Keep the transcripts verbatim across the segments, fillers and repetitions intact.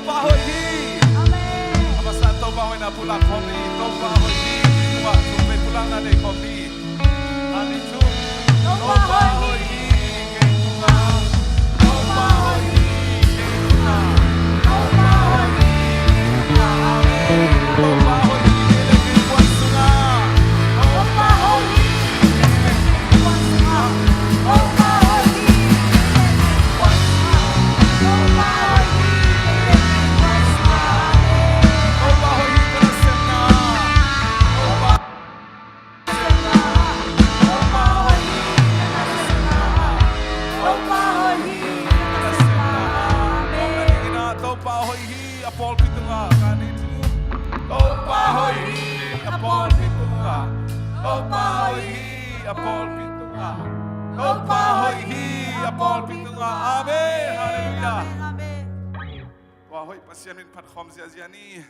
Topa hoih hi. Amen. A masa in Topa hoihna pulak khawm ni. Topa hoih hi. Topa hoih hi. Topa hoih hi. Topa hoih hi. Topa hoih hi. Topa hoih hi. Amen. Topa hoih hi. Topa hoih hi. Topa hoih hi a pawlpi tungah. Topa hoih hi a pawlpi tungah. Topa hoih hi a pawlpi tungah. Topa hoih hi a pawlpi tungah. Amen. Halleluiah. Tua hoih Pasian min phat khawm ziahziah ni.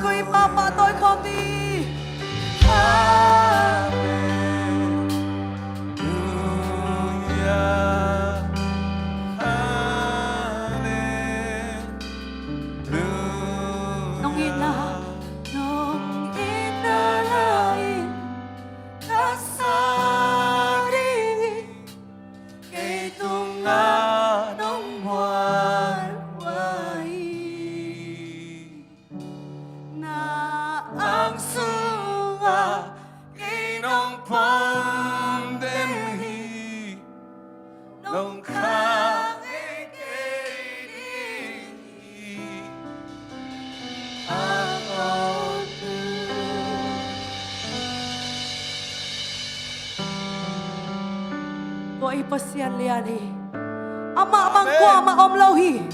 Ko i Pa, pahtawi khawm ni. Halleluia, halleluia. Nong itna, nong itna la-in ka sa ding hi. Kei tungah nong mual uh hi. Na ang sungah kei nong pom den hi. Nong khang kei ding hi. Tua i Pasian lian hi. Amah bang kuamah om lo hi.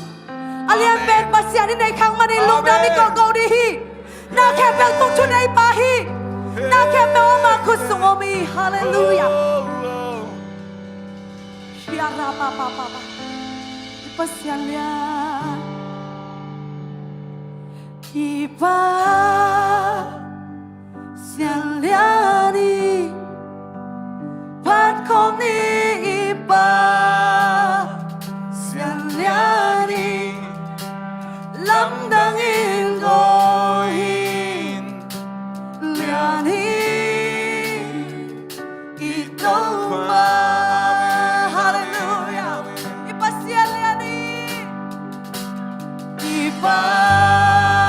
A lian pen Pasian i neih khak manin lungdam i kawkaw ding hi. Na khempeuh tung thuneipa hi. Na khempeuh amah khut sung om hi. Halleluia. Hia ra pa pa pa pa. I Pasian lian. I Pasian lian hi. Phat khawm ni i Pasian lian hi. Lamdang in kawi in lian hi. I Topa. Halleluia. I Pasian lian hi. I Pasian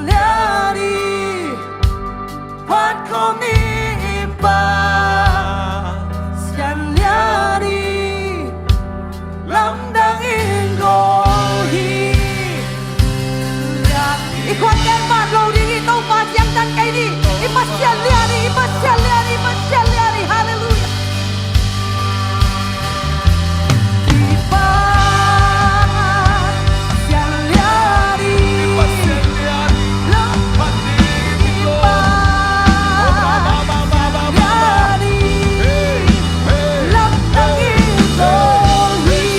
lian hi. Phat khawm ni i Pasian lian hi. Lamdang in kawi hi. I khuak gen man lo ding hi. Topa ciangtan kei ni. I Pasian lian hi, i Pasian lian hi, i Pasian lian hi. Halleluia. I Pasian lian hi. I Pasian lian hi. Lamdang in kawi hi.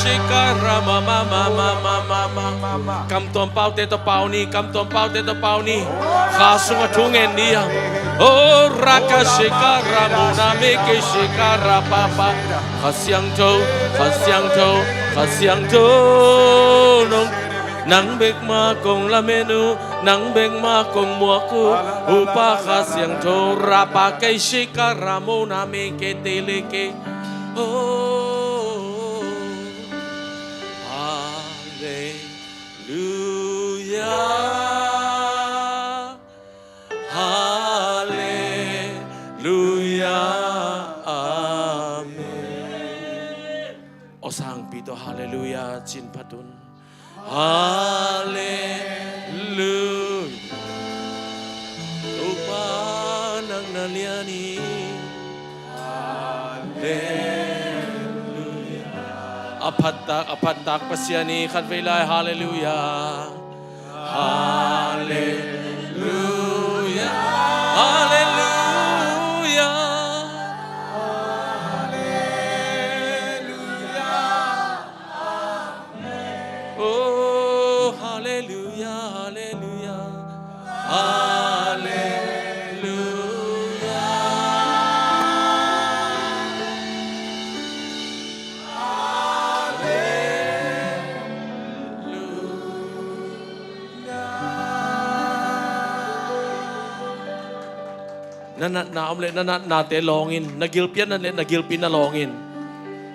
Shikara mama mama mama mama. Kam tuam paute tawh pau ni, kam tuam paute tawh pau ni. Kha sungah thu ngen ni a. O raka shikara muna miki shikara papa. Kha Siangtho, Kha Siangtho, Kha Siangtho. Nong, nang bek mah kong lamen uh, nang bek mah kong muak uh. Upa Kha Siangtho rapa kei shikara muna miki tiliki. Oh. Halleluia. Halleluia. Amen. Aw sangpi tawh halleluia ci-in phat un. Halleluia. Topa nang na lian hi. Halleluia. A phattak, a phattak Pasian hi. Khatvei lai halleluia. Halleluia. Halleluia. Halleluia. Oh, halleluia, halleluia, halleluia. Halleluia. Na natna om leh na natnate lawng in, na gilpi a nat leh na gilpi na lawng in.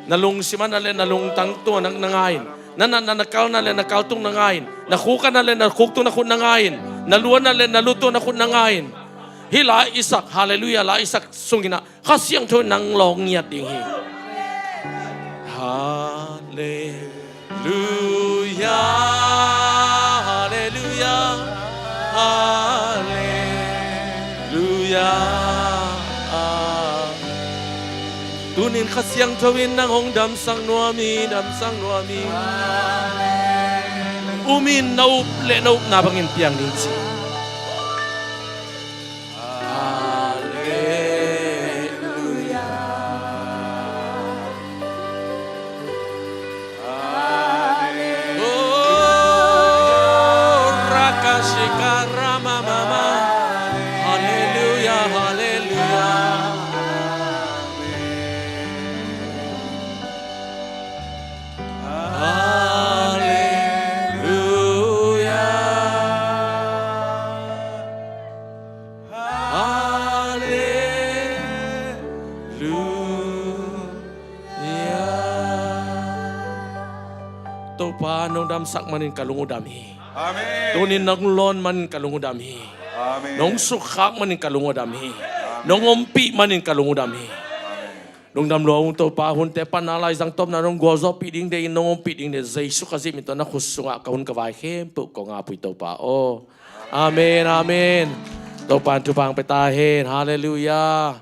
Na lungsim a nat leh na lungtang tung a nat na nga in. Na natna na kal nat leh na kal tung na nga in. Na khuk a nat leh na khuk tung na khut na nga in. Na lu a nat leh na lu tung na khut na nga in. Hih la Isak, halleluia, la Isak sungin ah Kha Siangtho in nang lawng ngiat ding hi. Halleluia, halleluia, halleluia. Amen. Tunin Kha Siangtho in nang hong damsak nuam hi, damsak nuam hi. Um in, na up leh na upna bangin piang ding ci. Halleluia. Halleluia. Oh, rakashika ramamama. Halleluia, halleluia. Halleluia. Halleluia. Topa, nong damsak manin ka lung uh dam hi. Amen. Tunin nong lawn manin ka lung uh dam hi. Amen. Nong sukkhak manin ka lung uh dam hi. Amen. Nong ompih manin ka lung uh dam hi. Amen. Lungdam lua ung Topa, hunte panna lai zangtawpna nong gualzawhpih ding deih in, nong ompih ding deih in, Jesu Khazih min tawh na khut sungah ka hun ka vai khempeuh kong ap uh hi Topa aw. Amen, amen. Topa in thupha hong pia ta hen. Halleluia.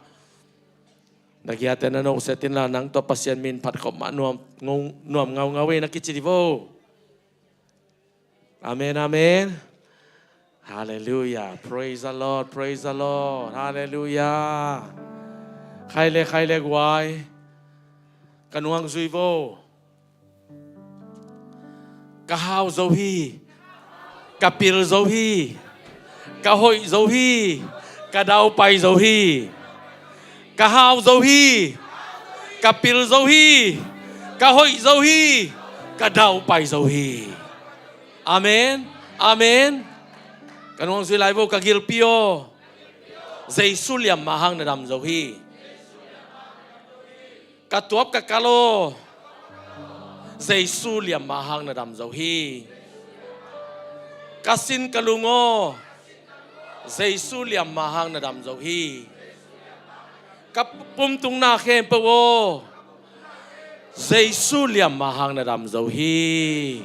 Na giate na nokset inla, nang tawh Pasian min phat khop mah nuam, ngau, nuam ngaungau ei na kici di vo. Amen, amen. Halleluia. Praise the Lord, praise the Lord. Halleluia. Khai le, khai le guai. Ka nuang zui vo. Ka hau zo hi. Ka pil zo hi. Ka hoih zo hi. Ka daupai zo hi. Ka hau zo hi. Ka pil zo hi. Ka hoih zo hi. Ka daupai zo hi. Amen. Amen. Ka nuang zui lai vo, ka gilpi aw. Jesu liamma hang na dam zo hi. Ka tuap ka kal aw. Jesu liamma hang na dam zo hi. Ka sin ka lung aw. Jesu liamma hang na dam zo hi. Ka pumtungna khempeuh aw. Jesu liamma hang na dam zo hi.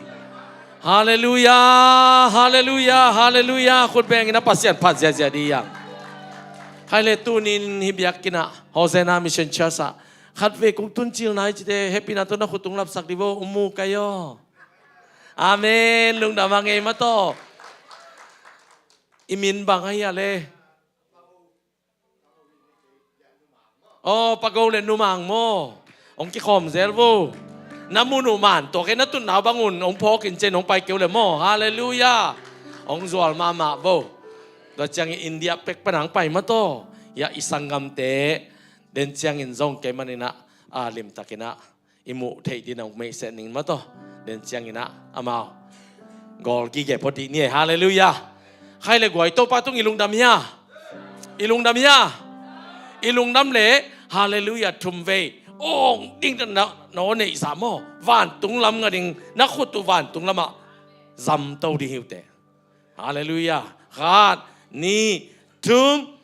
Halleluia, halleluia, halleluia. Khut bengin a Pasian phat ziahziah dih hiang. Khai le tunin hih biakinn ah, Hosanna Mission Church ah, khatvei kong tun cil nai cite, hehpihna tawh na khut tung lapsak di vo, um mu kai aw. Amen. Lungdam a ngei mah tawh. I min bang ahi a le? Aw, Pago le Numang maw. Hong kikhawm zel vo. Na mun uh man, tua kei na tutna uh bang un hong phawk in ci-in hong pai kei uh leh maw. Halleluiah. Hong zual mahmah bo. Tua ciangin India pek pan hong pai mah tawh. Hiah i sanggamte den ciangin zong kei maninah, a, limtakinah i muh theih dingin hong meihset ning mah tawh. Den cianginah amau gawl gige phot dih ni ei. Halleluiah. Khai le guai, Topa tung i lungdam hia? I lungdam hia? I lungdam leh halleluiah thum vei awng ding na, na aw neihsa maw? Vantung lam nga ding, na khut uh vantung lamah zamto ding hi uh teh. Halleluiah. Khat, nih, thum.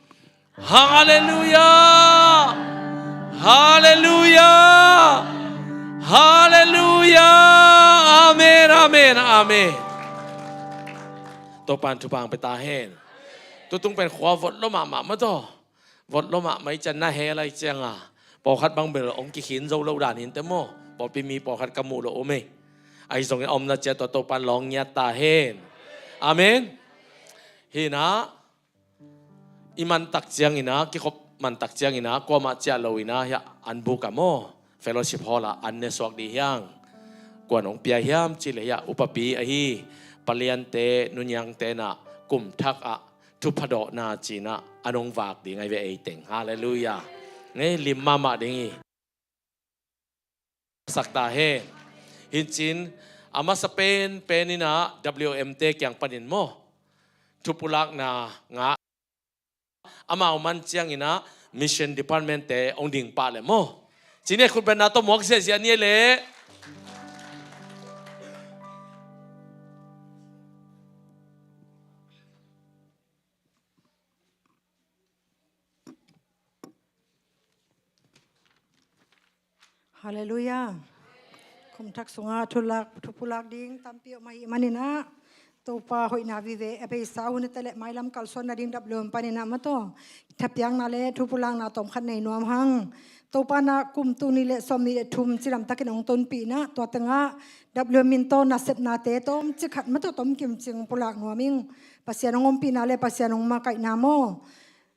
Halleluiah. Halleluiah. Halleluiah. Amen, amen, amen. Topan thupha hong pia ta hen. Tutung pen khua vot lo mahmah mah tawh. Vot lo mahmah i ciang na hel lai cianga, pawlkhat bang bel hong kikhin zo lo dan hi inteh maw. Pawlpi mi pawlkhat ka muh lo om ei. Ahi zongin a omna ciat tua Topan lawng ngiat ta hen. Amen. Hinah, i mantak cianginah, kikhop mantak cianginah, kuamah ciah loinah, hiah an buk ah maw, fellowship hall ah an ne suak dih hiang. Kuan hong pia hiam cih leh hiah upapi ahi, paliante, nuniangte nah, kum thak ah, thupha dawhna cinah, an hong vak ding ahi ve ei teng. Halleluiah. Ngei lim mahmah ding hi. Sak ta hen. Hincin, a masa pen, peninah, W M te kiang panin maw. Thupulakna ngah. Amau man cianginah, mission department te hong ding pah leh maw. Cine khutbenna tawh muak ziahziah ni ei leh. Halleluiah. Kum thak sungah thulak, thupulak ding tampi om ahih maninah, Topa hoihna vive a beisa hun a teleh mailam kalsuan nading W M paninah mah tawh, thapiakna le thupulakna tawmkhat nei nuam hang. Topa na kum tul nih le sawmnih le thum cidamtakin hong tonpihnah, tua tengah W M in tawh nasepnate tawmcik khat mah tawh tomkim cing pulak nuam ing. Pasian hong ompihna le Pasian hong makaihna maw.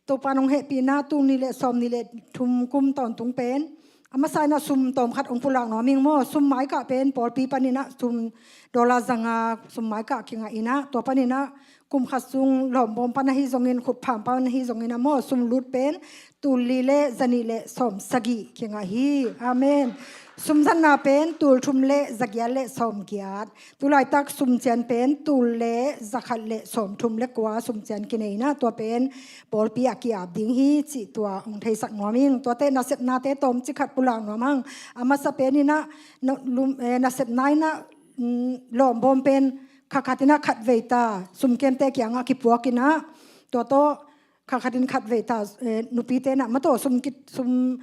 Topa nong hehpihna tul nih le sawmnih le thum kum tawntung pen a masa inah sum tawmkhat hong pulak nuam ing maw. Sum maikah pen pawlpi paninah sum dollar zanga sum maikah kingah inah, tua paninah kum khat sung lawmbawm pan ahi zongin, khutpham pan ahi zongin ah maw, sum lut pen tul li le zanih le sawmsagih kingah hi. Amen. Sum zatna pen tul thum le zagiat le sawmgiat. Tulaitak sum cian pen tul le zakhat le sawmthum le kua sum cian kinei inah, tua pen pawlpi a ki-ap ding hi cih tua hong theisak nuam ing. Tuate nasepnate tawmcik khat pulak nuam hang. A masa peninah, na, lum, eh, nasepna inah, mm, lawmbawm pen khatkhat inah khatvei ta, sum kemte kiangah kipuak inah, tua tawh khatkhat in khatvei ta, eh, nupite nah mah tawh sum ki, sum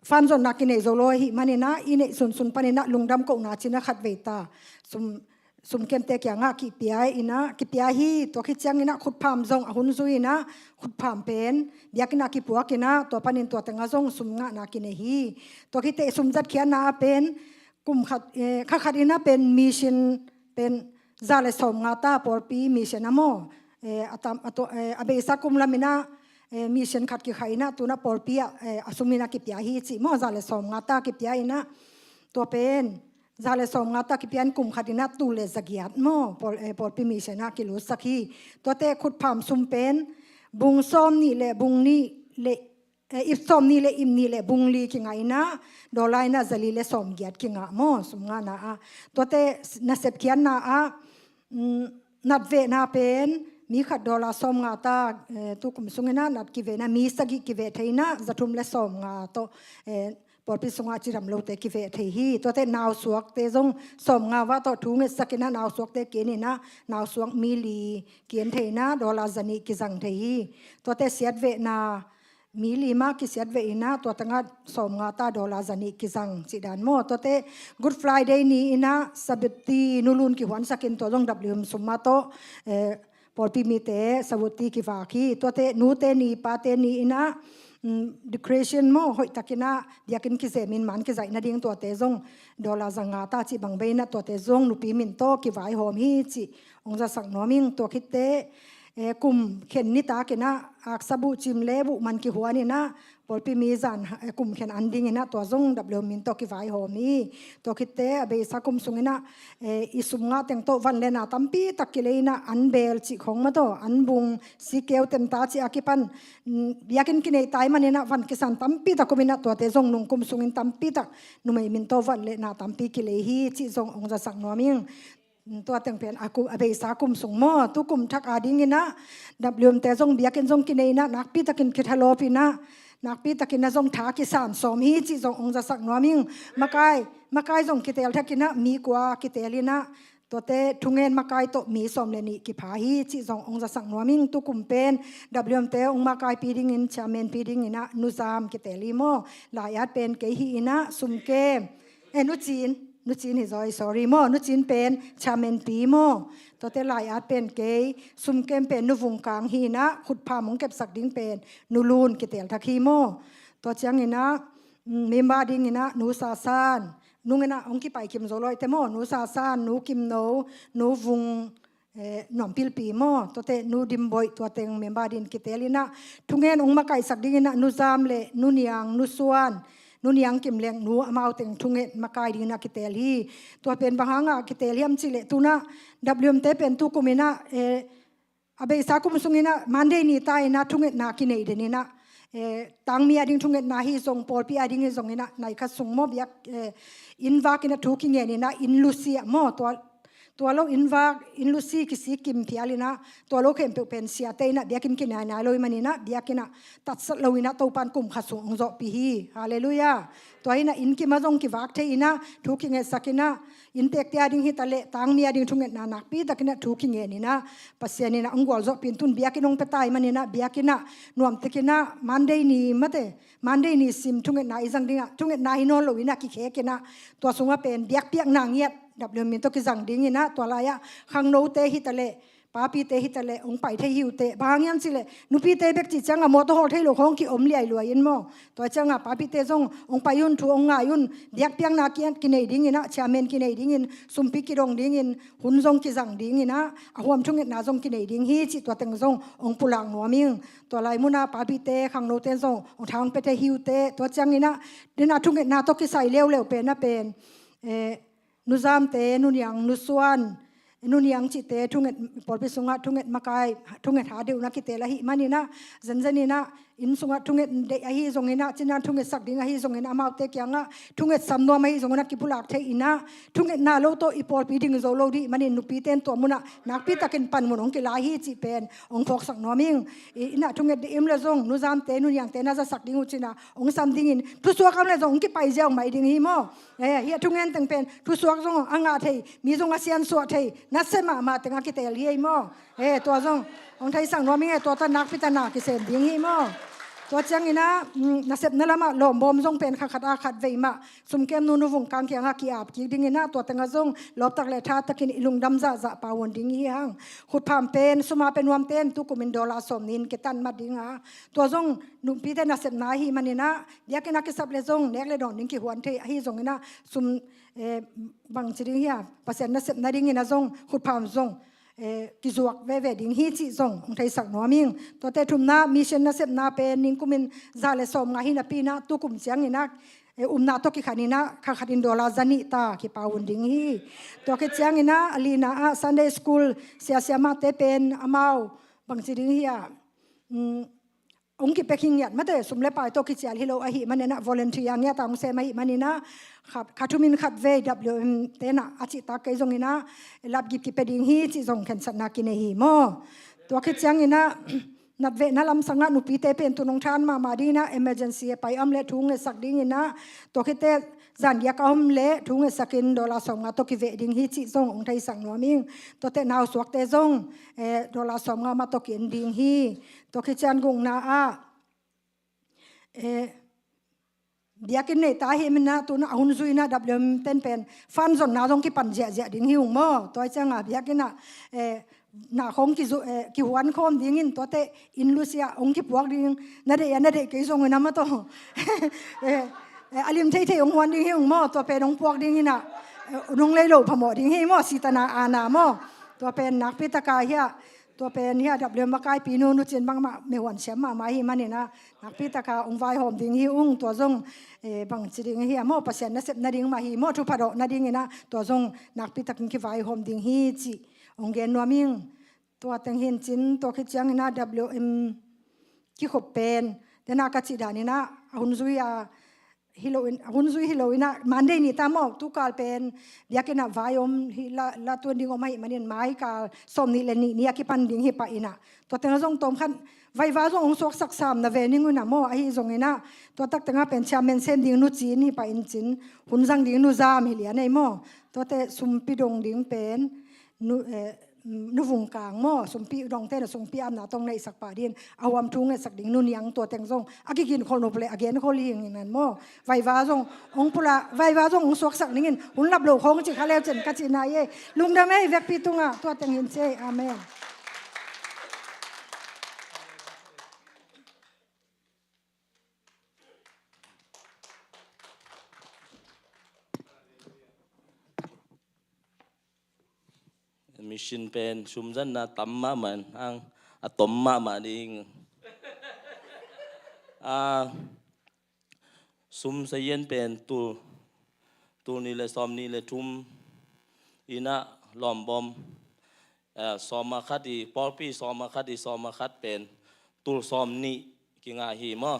fan zonna kinei zo lo ahih maninah, i neih sunsun paninah lungdam kohna cinah khatvei ta sum, sum kemte kiangah kipia inah, kipia hi. Tua khit cianginah khutpham zong a hun zui inah, khutpham pen biakinn ah kipuak inah, tua panin tua tengah zong sum ngahna kinei hi. Tua khit teh sum zatkhiatna ah pen kum khat, eh, khatkhat inah pen mission pen za le sawmnga ta, pawlpi mission ah maw. Eh, a tam, a to, eh, a beisa kum lam inah, eh, mission khat kikhah inah, tunah pawlpi ah, eh, a sum inah kipia hi cih maw, za le sawmnga ta kipia inah. Tua pen za le sawmnga ta kipia in kum khat inah tul le zagiat maw, pawl, eh, pawlpi mission ah kilutsak hi. Tuate khutpham sum pen bung sawmnih le bung nih le, eh, ip sawmnih le ip nih le bung li kingah inah, dollar inah zali le sawmgiat kingah maw, sum ngahna ah. Tuate nasepkhiatna ah, mm, natvehna pen mi khat dollar sawmnga ta, eh, tukum sunginah nat kivehna mi sagih kiveh thei inah, zathum le sawmnga tawh, eh, pawlpi sungah cidam lote kiveh thei hi. Tuate nausuakte zong sawmnga va tawh thu ngetsak inah, nausuakte ki-en inah, nausuak mi li ki-en thei inah, dollar zanih kizang thei hi. Tuate siatvehna mi li mah kisiatveh inah, tua tengah sawmnga ta dollar zanih kizang cih dan maw. Tuate Good Friday ni inah sabuti nulun kihuansak in, tua zong W M sum mah tawh, eh, pawlpi mite sabuti kivak hi. Tuate nute ni, pate ni inah, mm, decoration maw, hoihtak inah biakinn kizemin man kizaih nading, tuate zong dollar zanga ta cih bang vei inah, tuate zong nupi min tawh kivaihawm hi cih hong zasak nuam ing. Tua khit teh eh, kum khen nitak inah aksa buh cim le buh man kihuan inah pawlpi mi zan, eh, kum khen an ding inah tua zong W M in tawh kivaihawm hi. Tua khitte a beisa kum sung inah, eh, i sum ngah teng tawh van le na tampi tak kilei inah an beel cih khong mah tawh an bung sikeu temta cih a kipan, mm, biakinn kinei tai man inah van kisan tampi tak om inah tuate zong nung kum sungin tampi tak numei min tawh van le na tampi kilei hi cih zong ong zasak nuam ing. Tua teng pen a kum, a beisa kum sung maw, tu kum thak a ding inah W M te zong biakinn zong kinei inah nakpi takin kithalawp inah nakpi takin a zong tha kisan sawm hi cih zong ong zasak nuam ing. Makai, makai zong kitel thak inah mi kua kitel inah tuate thungen makai tawh mi sawm le nih kipha hi cih zong ong zasak nuam ing. Tu kum pen W M te ong makaipi dingin chairman pi ding inah nuzam kitel hi maw. Lai-at pen kei hi inah sumkem, eh, nucin, nucin hi zaw, sorry maw, nucin pen chairman pi maw. Tuate lai-at pen kei, sumkem pen nuvung kang hi inah khutpham hong kepsak ding pen nulun kitel thak hi maw. Tua ciang inah, mm, member ding inah nu Sasan, nung inah hong kipai kim zo lawite maw, nu Sasan, nu Kimno, nu Vung, eh, nuampilpi maw, tuate nu Dimboih, tua teng member din kitel inah thungen ong makaihsak ding inah nu Zam le nu Niang, nu Suan, nu Niang Kim leng nu amau teng thungen makai ding inah kitel hi. Tua pen bang hangah kitel hiam cih leh tu inah W M te pen tu kum inah, eh, a beisa kum sung inah Monday ni ta inah thungetna kinei den inah, eh, tangmi a ding thungetna hi zong pawlpi a ding hi zong inah nai khat sung maw biak, eh, inn vak inah thu kingen inah inn lusia maw, tua tua lo inn vak, inn lusi kisik kim phial inah, tua lo khempeuh pen siate inah biakinn kinai nai lo i man inah biakinn ah tatsat lo inah Topan kum khat sung ong zawhpih hi. Halleluiah. Tua inah inn kim ah zong kivak thei inah thu kingetsak inah inntekte a ding hi taleh tangmi a ding thungetna nakpi tak inah thu kingen inah Pasian inah ong gualzawhpih in tun biakinn ong pia ta i man inah biakinn ah nuamtek inah Monday ni mate, Monday ni sim thungetna i zang ding ah thungetna hi nawn lo inah kikhek inah tua sungah pen biakpiakna ngiat W M in tawh kizang ding inah tua lai-ah khangnote hi taleh papite hi taleh ong pai thei hi uh teh. Bang hang hiam cih leh nupite bek cih ciangah mawtaw hawl thei lo khawng kiom liailuai in maw. Tua ciangah papite zong ong pai un, thu ong ngai un, biakpiakna ki-, kinei ding inah chairman kinei dingin sumpi kidong dingin hun zong kizang ding inah a huam thungetna zong kinei ding hi cih tua teng zong ong pulak nuam ing. Tua lai munah papite khangnote zong ong thang pia thei hi uh teh. Tua ciang inah dena thungetna tawh kisai leuleu pen a pen, eh, nu Zamte, nu Niang, nu Suan, nu Niang cihte thunget, pawlpi sungah thunget makai, thunget ha deuh na kitel ahi man inah zenzen inah inn sungah thunget deih ahi zong inah cina thungetsak ding ahi zong inah amaute kiangah thungetsam nuam ahi zong inah kipulak thei inah thungetna lo tawh i pawlpi ding zo lo dih manin nupite in tua munah nakpi takin panmun ong kilai hi cih pen ong phawksak nuam ing. I, inah thunget dih im le zong nu Zamte, nu Niangte na zasak ding uh cina ong sam dingin thusuak am le zong ong kipai zia ong mai ding hi maw. Eh, hih a thungen teng pen thusuak zong a ngah thei, mi zong a siansuah thei nasep mahmah teng a kitel hi ei maw. Eh, tua zong ong theisak nuam ing e, tua ta nakpi ta na kisem ding hi maw. Tua ciang inah, mm, nasepna lamah lawmbawm zong pen kha khat a khat vei mah sumkem nu nu Vung Kang kiangah ki-ap kik ding inah tua tengah zong lawptak le thatakin i lungdam zahzah pau un ding hi hang. Khutpham pen sum a pia nuamte in tu kumin dollar sawm nih in kitan mat ding a, tua zong nupite nasepna ahi man inah biakinn a kisap le zong nek le dawn ding kihuan thei ahi zong inah sum, eh, bangci ding hi a, Pasian nasepna ding inah zong khutpham zong, eh, kizuak veve ding hi cih zong ong theisak nuam ing. Tuate thumna mission nasepna pen ningkumin za le sawmnga hi napi inah tu kum ciang inah, eh, upna tawh kikhan inah kha khat in dollar za nih ta kipau un ding hi. Tua khit ciang inah a lina ah Sunday school siasia mahte pen amau bangci ding hi a, mm, ong kipia hi ngiat mate, sum le pai tawh kicial hi lo ahi man inah volunteer ngiat a ong sem ahi man inah khat, kha thumin khat vei W M te nah a cihtak kei zong inah lapgip kipia ding hi cih zong khensatna kinei hi maw. Tua khit ciang inah natvehna lamsangah nupite pen tu nong than mahmah ding inah emergency a pai om le thu ngetsak ding inah tua khitte zan giak a om le thu ngetsakin dollar sawmnga tawh kiveh ding hi cih zong ong theisak nuam ing. Tuate nausuakte zong, eh, dollar sawmnga mah tawh ki-en ding hi. Tua khit ciang gukna ah, eh, biakinn nei ta hi man inah tu inah a hun zui inah W M ten pen fan zonna zong kipan ziahziah ding hi ung maw. Tua ciangah biakinn ah, eh, na khawng kizu, eh, kihuan khawm dingin tuate inn lusia ong kipuak ding, na deih a na deih kei zong inah mah tawh, eh, eh, a lim theithei ong huan ding hi ung maw. Tua pen ong puak ding inah, eh, nong lei lo phamawh ding hi maw, sitana ana maw. Tua pen nakpi taka hi a, Tua pen hi a, W M makaipi nu Nu Cin bangmah meihuan siam mahmah hi manin ah, nakpi taka hong vaihawm ding hi ung. Tua zong, eh, bangci ding hi a maw, Pasian nasep nading mah hi maw, thupha dawh nadingin ah, tua zong nakpi takin kivaihawm ding hi cih hong gen nuam ing. Tua teng hi in cin, tua khit ciangin ah W M kikhop pen, tena ka cih danin ah, a hun zui a, hi lo in, a hun zui hi lo in ah, Monday ni ta maw, tukal pen biakinn ah vai om hi, la, la tuan ding om ahih manin, mai kal sawm nih le nih ni a kipan ding hi pah in ah. Tua teng ah zong tawm khat vaiva zong hong suaksak sam na ve ning un ah maw, ahi zongin ah, tua tak teng ah pen chairman sem ding Nu Cin hi pah in cin, hun zang ding Nu Zam hi lian ei maw. Tuate sumpi dong ding pen Nu, eh, Nu Vung Kang maw, sumpi dongte na sumpi apna tawh neihsak pah ding, a huam thu ngetsak ding Nu Niang, tua teng zong a kiginkhol nop le a genkhol hi ing in maw. Vaiva zong hong pulak, vaiva zong hong suaksak ning in, hun lap lo khawng ci kha leu cin ka cihna hi ei. Lungdam ei, vekpi tungah tua teng hi in ci ei. Amen. Mission pen sum zatna tam mahmah in, ang a tom mahmah ding. A, sum sazian pen tul, tul nih le sawm nih le thum in ah lawmbawm, eh, sawm a khat i, pawlpi sawm a khat i, sawm a khat pen tul sawm nih kingah hi maw.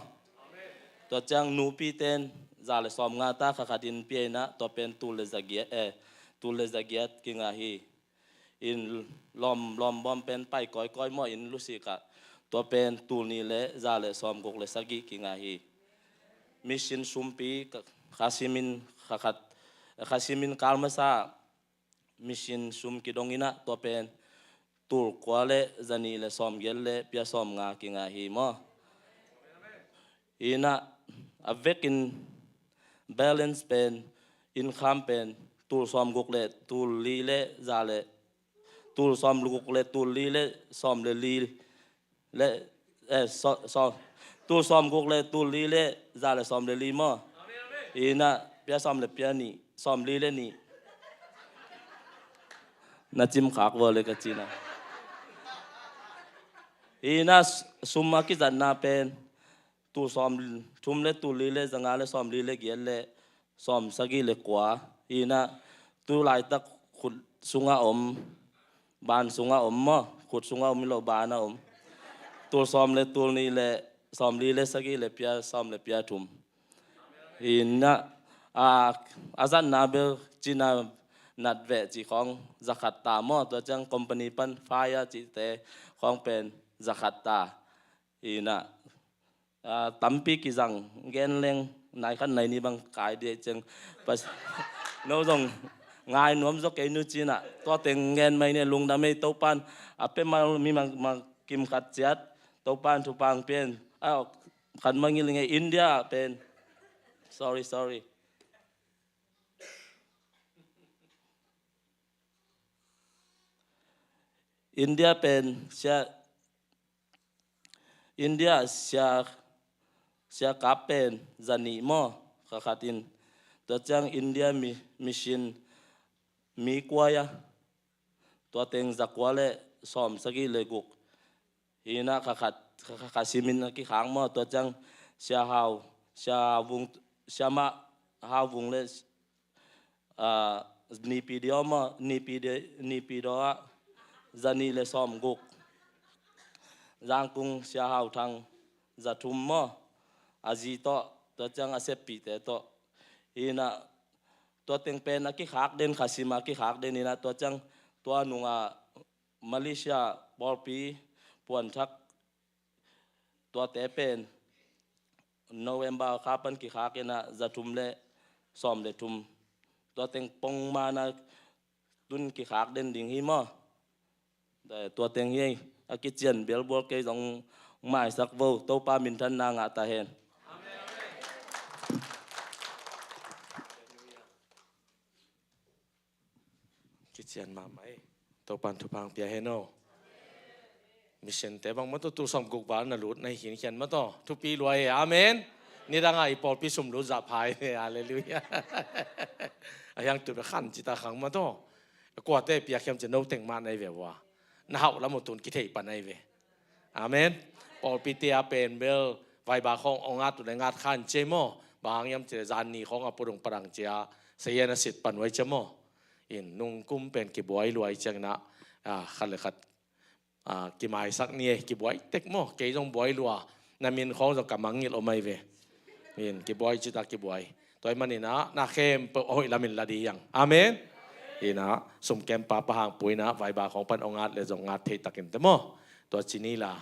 Tua ciang nupiten za le sawm nga ta, kha khatin pia in ah, tua pen tul le za giat, eh, tul le za giat kingah hi. In lawm, lawmbawm pen pai kawikawi maw, in lusik ah, tua pen tul nih le za le sawm guk le sagih kingah hi. Mission sumpi kha, kha simin kha khat, kha simin kal masa mission sum kidong in ah, tua pen tul kua le za nih le sawm giat le pia sawm nga kingah hi maw. In ah, a vekin balance pen, income pen tul sawm guk le tul li le za le, tul sawm guk le tul li le sawm le li le, eh, so, so, tul sawm guk le tul li le za le sawm le li maw. In ah, pia sawm le pia nih, sawm li le nih. Na cimkhak vua le ka cina. In ah, sum a kizatna pen tul sawm thum le tul li le za nga le sawm li le giat le sawm sagih le kua. In ah, tu laitak khut sungah om, ban sungah om maw, khut sungah om hi lo, banah om. Tul sawm le tul nih le sawm li le sagih le pia sawm le pia thum. In ah, a, a zatna bel cina nat veh ci khawng za khat ta maw, tua ciang company pan fire cihte khawng pen za khat ta. In ah, a, tampi kizang gen leng, nai khat nai nih bang kai dih ciang. Pas-, no zong ngai nuam zaw kei Nu Cin ah, tua teng gen mai ni, lungdam ei. Topan a pia mal mi mang, mang kim khat ciat, Topan thupha hong pia in. A, khat mangil ngei, India pen. Sorry, sorry. India pen sia, India sia, sia kap pen za nih maw, kha khatin. Tua ciang India mi, mission mi kua a, tua teng za kua le sawm sagih le guk. Hi in ah, kha khat, kha, kha, kha simin a kikhak maw, tua ciang Sia Hau, Sia Vung, Sia Mah Hau Vung le, ah, Nipi Dio maw, Nipi Dio, Nipi Dio ah za nih le sawm guk. Zangkung Sia Hau Thang za thum maw, a zi tawh, tua ciang a seppihte tawh. Hi in ah, tua teng pen a kikhak den, kha sim a kikhak den hi in ah, tua ciang tua nungah Malaysia pawlpi puanthak tuate pen November kha pan kikhak in ah za thum le sawm le thum. Tua teng pongman a tun kikhak den ding hi maw. Tua teng hi ei, a kician bialbual kei zong maisak vo, Topa minthanna ngah ta hen. Kician mahmah ei. Topan thupha hong pia hen aw. Mission te bang maw tawh, tul sawm guk val na lut na hi khiankhian maw tawh, thupi lua ei. Amen. Nidang a i pawlpi sum lut zah phai. Halleluiah. A hiang tu bek khan ci ta khang maw tawh. Kuate piak hiam ci, no teng mah na hi ve ua. na hauh lam uh tun kithei pan ahi ve. Amen. Pawlpi te a pen bel vaiba khawng ong at uh le ngat khan cia maw. Bang hang hiam cih leh zan ni khawng a pudung padang cia sayan a sit pan uh ai cia maw. In nungkum pen kibuai lua ahih ciangin ah, ah, khat le khat, ah, kimaisak ni e, kibuai tek maw. Kei zong buai lua, na min khawng zong ka mangngilh om ahi ve. In kibuai cita kibuai. Tua ahih manin ah na khempeuh a hoih lamin la ding hi hang. Amen. In ah sumkempa Pa Hang Pu in ah vaiba khawng pan ong at le zong ngat thei takin te maw. Tua ci ni la.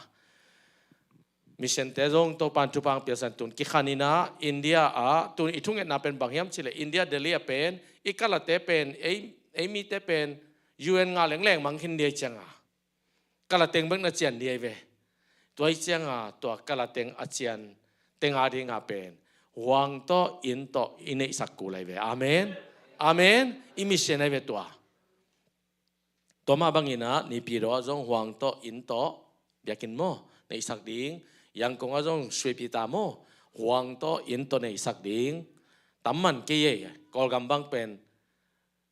Mission te zong Topa'n thupha hong piaksan tun kikhan in ah India ah tun i thungetna pen bang hiam cih leh India Delhi ah pen i kalate pen ei, ei mite pen U N ngah lengleng mang khin ding ahih ciangin ah kala teng bek na cian ding ahi ve. Tua ahih ciangin ah tua kala teng a cian teng a dingin ah pen huang tawh inn tawh i neihsak kul ahi ve. Amen. Amen. I mission ahi ve tua. Tua mah bangin ah Naypyidaw ah zong huang tawh inn tawh biakinn maw neihsak ding. Yangon ah zong Sripita maw huang tawh inn tawh neihsak ding. Tam man kei e. Kawlgam bang pen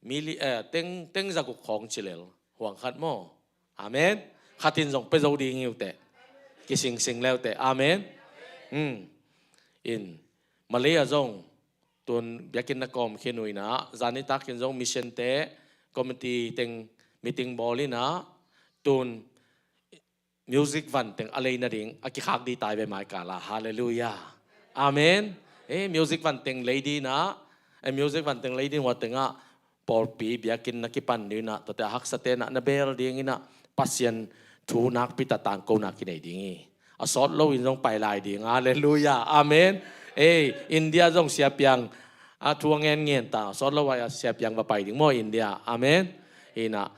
mili, eh, teng, teng zaguk khawng ci lel huang khat maw. Amen. Khat in zong pia zo ding hi uh teh. Kisingsing le uh teh. Amen. Hmm. In Malay ah zong tun biakinn na kawm khin uh in ah zan nitak in zong mission te committee teng meeting bawl in ah tun music van teng a lei nading a kikhak ding ta hi ve mai kal ah. Halleluiah. Amen. Eh, music van teng lei ding in ah, eh, music van teng lei ding hua teng ah pawlpi biakinn na kipan ding in ah, tuate a haksate in ah na bel ding in ah Pasian thu nakpi tak tangkona kinei ding hi. A sawt lo in zong pai lai ding. Halleluiah. Amen. Eh, India zong Sia Piang a thu a ngen ngen ta. A sawt lo ah Sia Piang va pai ding maw India. Amen. In ah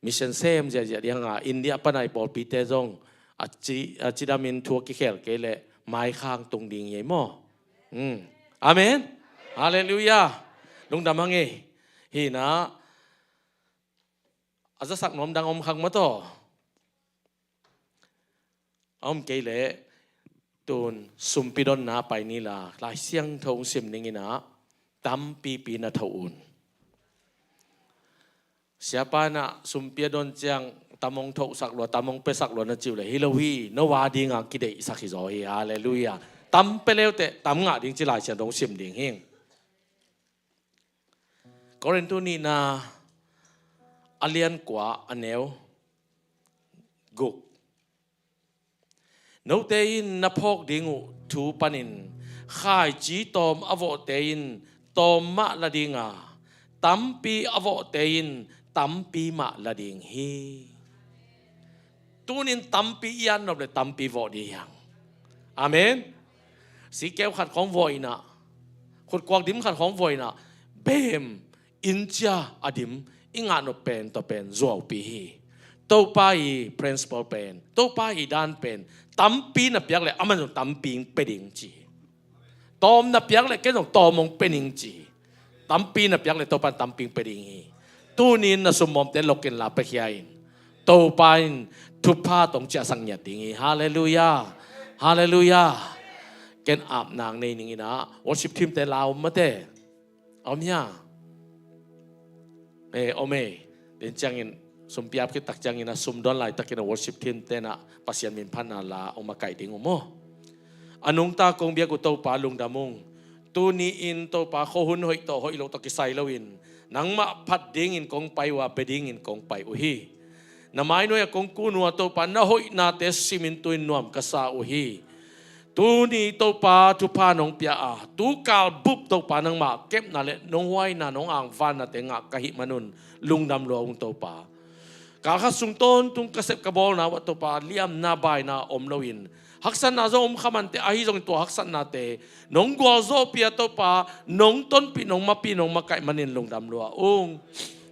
mission sem ziahziah ding hang a India pan a i pawlpite zong a ci, a cidam in thu a kikhel kei leh maikhang tung ding hi ei maw. Hmm. Amen. Halleluiah. Lungdam hang ei. Hi in ah a zasak nuam dang om khak maw taw. A om kei leh tun sumpi donna pai ni la Lai Siangtho hong sim ning in ah tampipi na thoh un. Siapa in ah sumpi a don ciang tam hong thohsak lua, tam hong piasak lua na ci uh leh hi lo hi. No a ding a kideihsak hi zaw hi. Halleluiah. Tam pia le uh teh tam ngah ding ci Lai Siangtho hong sim ding hi. Korintu nihna a lian kua a neu guk. Note in na phawk ding uh thu panin khaici tawm a vawhte in tawm mah la ding a, tampi a vawhte in tampi mah la ding hi. Tunin tampi i at nop leh tampi vawh ding hi hang. Amen. Sikeu khat khawng vawh in ah, khutkuak dim khat khawng vawh in ah, bem inch a dim i ngah nop pen tua pen zuaupi hi. Topa i principle pen, Topa i dan pen tampi na piak leh aman zong tampi hong pia ding ci hi. Tawm na piak leh ken zong tawm hong pia ning ci hi. Tampi na piak leh Topa'n tampi hong pia ding hi. Tunin na summawmte lok in la piakhia in Topa in thupha tawh hong ciahsak ngiat ding hi. Halleluiah. Halleluiah. Ken ap nang nei ning in ah worship team te la om mate. A om hia? Eh, om ei. Den ciangin sumpi ap khit tak ciangin a sum don laitakin a worship team te in ah Pasian min phatna la hong makaih ding uh maw. A nungta kong biak uh Topa lungdam ung. Tuni in Topa khuahun hoih tawh hoih loh tawh kisai loin nangmah phat dingin kong pai uh a, bia dingin kong pai uh hi. Na mainuai ah kong kun uh a Topa na hoihnate simin tu-in nuam ka sa uh hi. Tuni Topa thupha nong pia a, tu kal bup Topa nangmah kepna leh nong huaina nong angvannate ngah ka hih manun lungdam lua ung Topa. Kal khat sung tawntung ka sep ka bawlna uh ah Topa liamna baina om loin haksatna zong om kha mante, ahi zongin tua haksatnate nong gualzawhpih a Topa nong tonpih nong mapih nong makaih manin lungdam lua ung.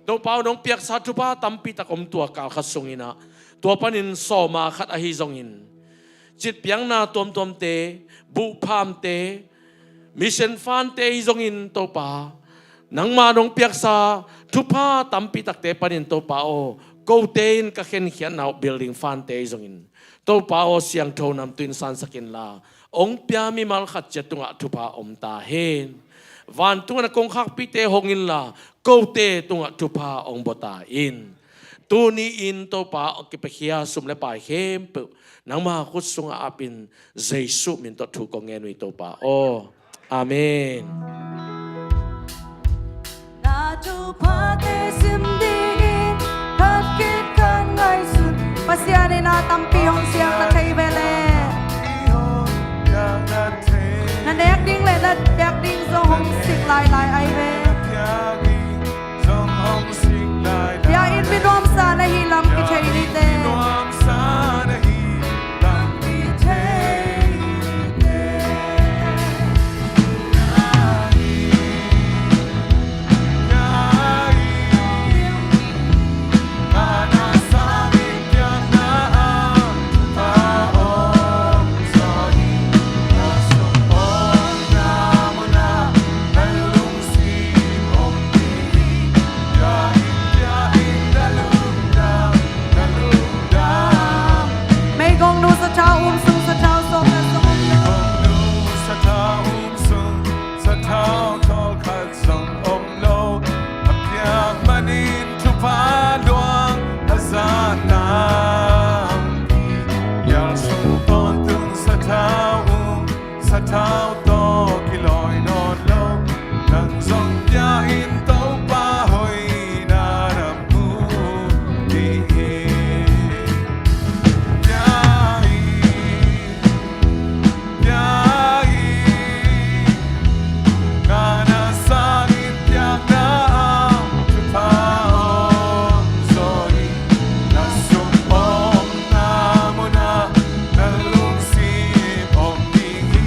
Topa aw, nong piaksa thupha tampi tak om tua kal khat sungin ah, tua panin sawma khat ahi zongin citpiakna tuamtuamte, buhphamte, mission fund-te hi zongin Topa, nangma nong piaksa thupha tampi takte panin Topa aw, kote in ka khenkhiatna uh building fund-te hi zongin Topa aw, siangtho namtui in sansak inla hong pia mimal khat ciat tungah thupha om ta hen. Vantung ah na kongkhakpite hong inla kote tungah thupha hong bua ta in. Tuni-in Topa, a kipakhia sum le pai khempeuh nangma khut sungah apin Jesuh min tawh thu kong ngen uh hi Topa aw. Amen. Na thuphate sim dingin khat khit khat ngaihsun. Pasian in a tampi hong siang na thei ve le. Na nek ding le na piak ding zong hong sik lailai ai ve. Bia in mi nuamsa na hi lam kithei nite. Meigong nu sathau um sung sathau sawk na sung um lo. Meigong nu sathau um sung sathau tawlkhat zong om lo. A piak manin thupha luang a za tampi. Yal sung tawntung sathau um sathau tawh kilawi nawn lo. Nang zong pia in Topa hoihna na mu ding hi. Pia in, pia in, na na sangin piakna ah thupha om zaw in. Na sung om na muna na lungsim om ding hi.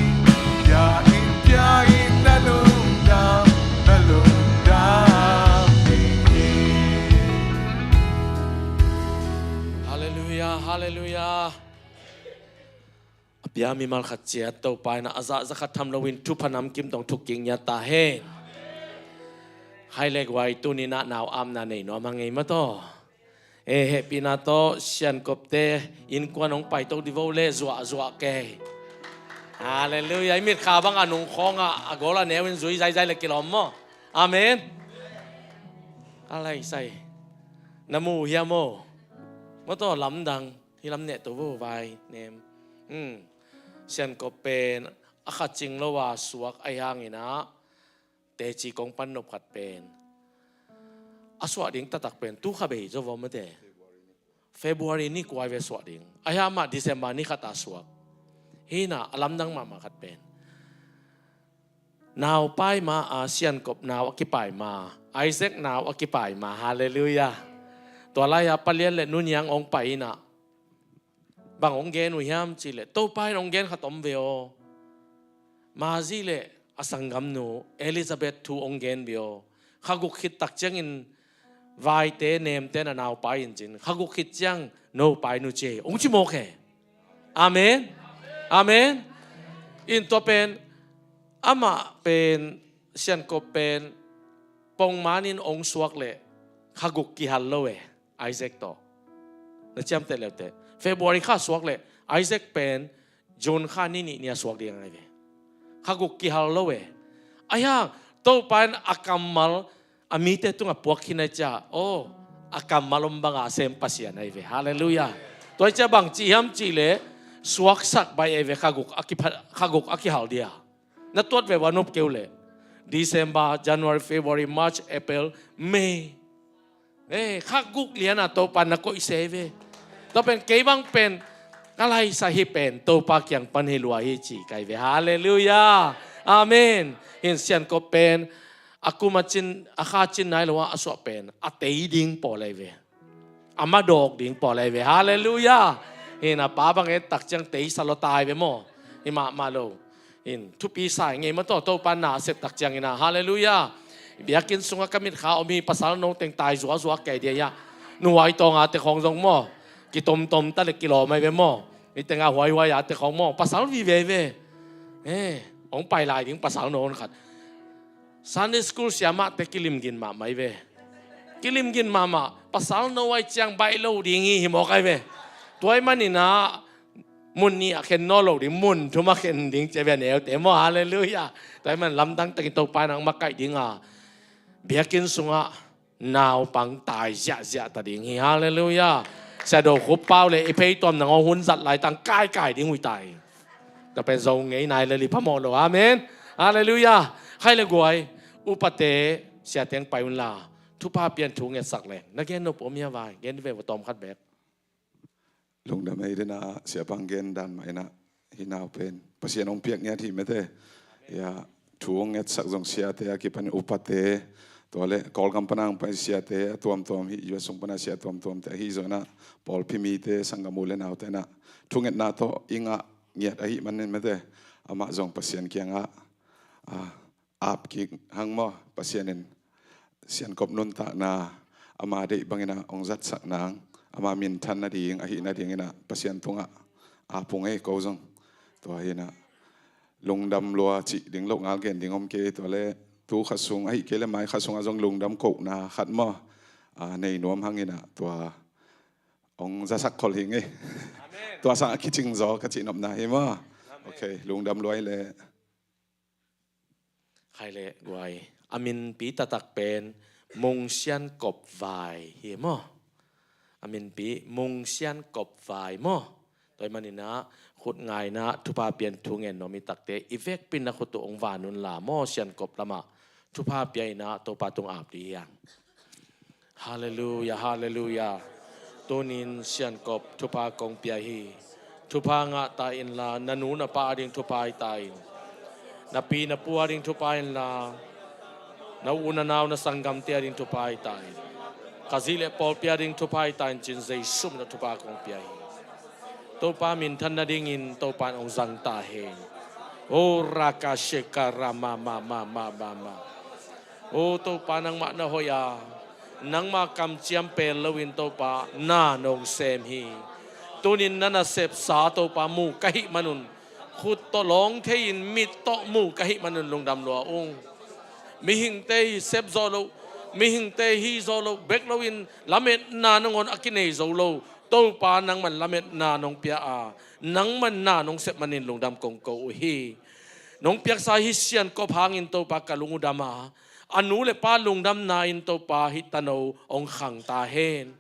Pia in, pia in, na lungdam, na lungdam ding hi. Halleluiah, halleluiah. A pia mimal khat ciat Topa in a zah za khat tham loin thupha namkim tawh thuk kik ngiat ta hen. Hai le guai, tuni-in ah nau apna nei nuam a ngei maw taw. E, hehpihna tawh Siankopte innkuan hong paito dih vo le, zuah zuah kei. Halleluiah. I mitkha bang a nung khawng ah a gawl a neu in zui zaizai le kilawm maw. Amen. A lai sai. Na mu hiam maw? Maw taw, lamdang. Hih lam neh to vo, vai nem. Hmm. Siankop pen a kha cing lo a suak ahi hangin ah teci kong pan nop khat pen a suah ding taktak pen tu kha bei zo vo mate. February ni kua ve suah ding. Ahi hang amah December ni khat a suak. Hih in ah a lamdang mahmah khat pen naupai ma a, Siankop nau a kipai ma, Isaac nau a kipai ma. Halleluiah. Tua lai-a Pa Lian le Nu Niang hong pai in ah bang hong gen uh hiam cih leh, Topa in hong gen khat om ve aw. Mazi le a sanggamnu Elizabeth thu hong gen ve aw. Kha guk khit tak ciangin vaite nemte na naupai in cin, kha guk khit ciang nopai nu ci hi, hong ci mawk hi. Amen. Amen. In tua pen amah pen, Siankop pen pongman in hong suak leh kha guk kihal lo e, Isaac tawh. Na ciamteh leuteh, February kha suak leh Isaac pen June kha ni nih ni a suak ding a ngai ve. Kha guk kihal lo e. Ahi hang Topa in a kammal a mite tungah puak khin a, cia aw, a kammal om banga sem Pasian ahi ve. Halleluiah. Tua hi cia bang ci hiam cih leh suaksak baih ahi ve, kha guk a kipha-, kha guk a kihal dia. Na tuat ve ua, nop kei uh leh December, January, February, March, April, May. Eh, kha guk lian a Topa na koih se ve. Tua pen kei bang pen ka laisa hi pen Topa kiang pan hi lua hi ci kai ve. Halleluiah. Amen. Hin Siankop pen a kum a cin, a kha cin nai lo a, a suah pen a tei ding pawl ahi ve. A madawk ding pawl ahi ve. Halleluiah. Hin a pa bang et tak ciang tei sa lo tai ve maw. Hi mahmah lo. In thupi sa i ngei maw taw, Topa na a sep tak ciangin ah. Halleluiah. Biakinn sungah ka mitkha om hi, pasal no teng tai zuakzuak kei dia hi a. Nuhuai tawng a te khawng zong maw, kitomtom ta le kilawm ahi ve maw. Hi tengah huaihuai a te khawng maw, pasal vive ve. Eh, hong pai lai ding pasal no khat. Sunday school siamahte kilimgin mahmah hi ve. Kilimgin mahmah, pasal no ahi ciang baih lo ding hi, hi mawk ahi ve. Tua ahih manin ah mun nih ah khen nawn lo ding, mun thum ah khen ding ci a ve a neute maw. Halleluiah. Tua ahih man lamdang takin Topa in hong makaih ding a, biakinn sungah naupang tai ziahziah ta ding hi. Halleluiah. Sia Do Khup Pau le i phei tuam nang aw hun zat laitang kaikai ding uh hi tai. Tua pen Zo ngei nai le li phamawh lo. Amen. Halleluiah. Khai le guai, upate, siate hong pai unla, thupha pian thu ngetsak leng na gen nop om hia vai? Gen ve vua tawm khat bek. Lungdam ei dena siapa hong gen dan mah inah, hih nau pen Pasian hong piak ngiat hi mete. Ia, thu hong ngetsak zong siate a kipan upate, tua le Kawlgam pana hong pai siate a tuamtuam, hih U S sung pana sia tuamtuamte ahi zong inah, pawlpi mite, sanggam u le naute inah thungetna tawh i ngah ngiat ahih manin mete, amah zong Pasian kiangah, ah, ap kik hang maw. Pasian in Siankop nuntakna ama deih bangin ah hong zatsak nang, ama minthan nading, ahih nadingin ah Pasian tungah ap ung ei ko zong. Tua hi inah lungdam lua cih ding loh ngal gen ding om kei, tua le tu kha sung ahih kei le mai kha sungah zong lungdam kohna khat maw, a, nei nuam hang inah tua hong zasak khol hi ngei. Amen. Tua sangah kicing zaw ka cih nopna hi maw. Amen. Ok, lungdam lua ei le. Khai le guai, a minpi taktak pen Mung Siankop Vai hi maw? A minpi Mung Siankop Vai maw? Tua ahih manin ah khut ngaina thupha pian thu ngen nuam i takte i vekpi in na khut uh hong van unla maw, Siankop lamah thupha pia inah Topa tung ap dih hi hang. Halleluiah, halleluiah. Tunin Siankop thupha kong pia hi. Thupha ngah ta inla, na nu na pa ading thupha hi ta in. Na pi na pu ading thupha inla, na u na nau na sanggamte ading thupha hi ta in. Khazih le pawlpi ading thupha hi ta in ci-in Jesu min tawh thupha kong pia hi. Topa minthan nadingin Topa in hong zang ta hen. O raka sheka rama ma ma ma ma ma. O Topa, nangmah na hoih a, nangmah kamciam pel loin Topa na nong sem hi. Tunin na nasepsa Topa mu ka hih manun, khut tawh lawng thei-in mit tawh mu ka hih manun lungdam lua ung. Mihingte hi sep zawh loh, mihingte hi zawh loh bek loin lametna nangawn a kinei zo lo. Topa, nangman lametna nong pia a, nangman na nong sep manin lungdam kong ko uh hi. Nong piaksa hih Siankop hangin Topa ka lung uh dam a, a nu le pa lungdamna in Topa hih tano hong khang ta hen.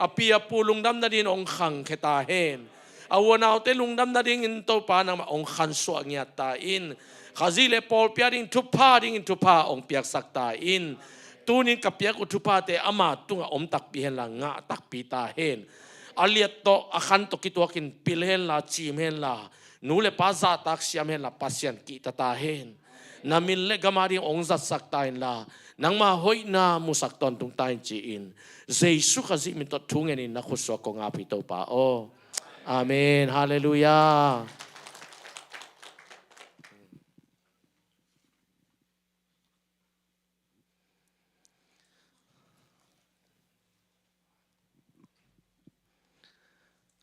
A pi a pu lungdam nadingin hong khangkhia ta hen. A u a naute lungdam nadingin Topa nangmah hong khansuah ngiat ta in. Khazih le pawlpi ading thupha dingin thupha hong piaksak ta in. Tunin ka piak uh thuphate ama tungah om takpi henla ngah takpi ta hen. A liat tawh a khan tawh kituakin pil henla, cim henla, nu le pa zahtak siam henla, Pasian kihta ta hen. Na min le gam ading hong zatsak ta inla, nangma hoihna musak tawntung ta in ci-in Jesu Khazih min tawh thu ngenin na khutsuak kong ap hi Topa aw. Amen. Halleluiah.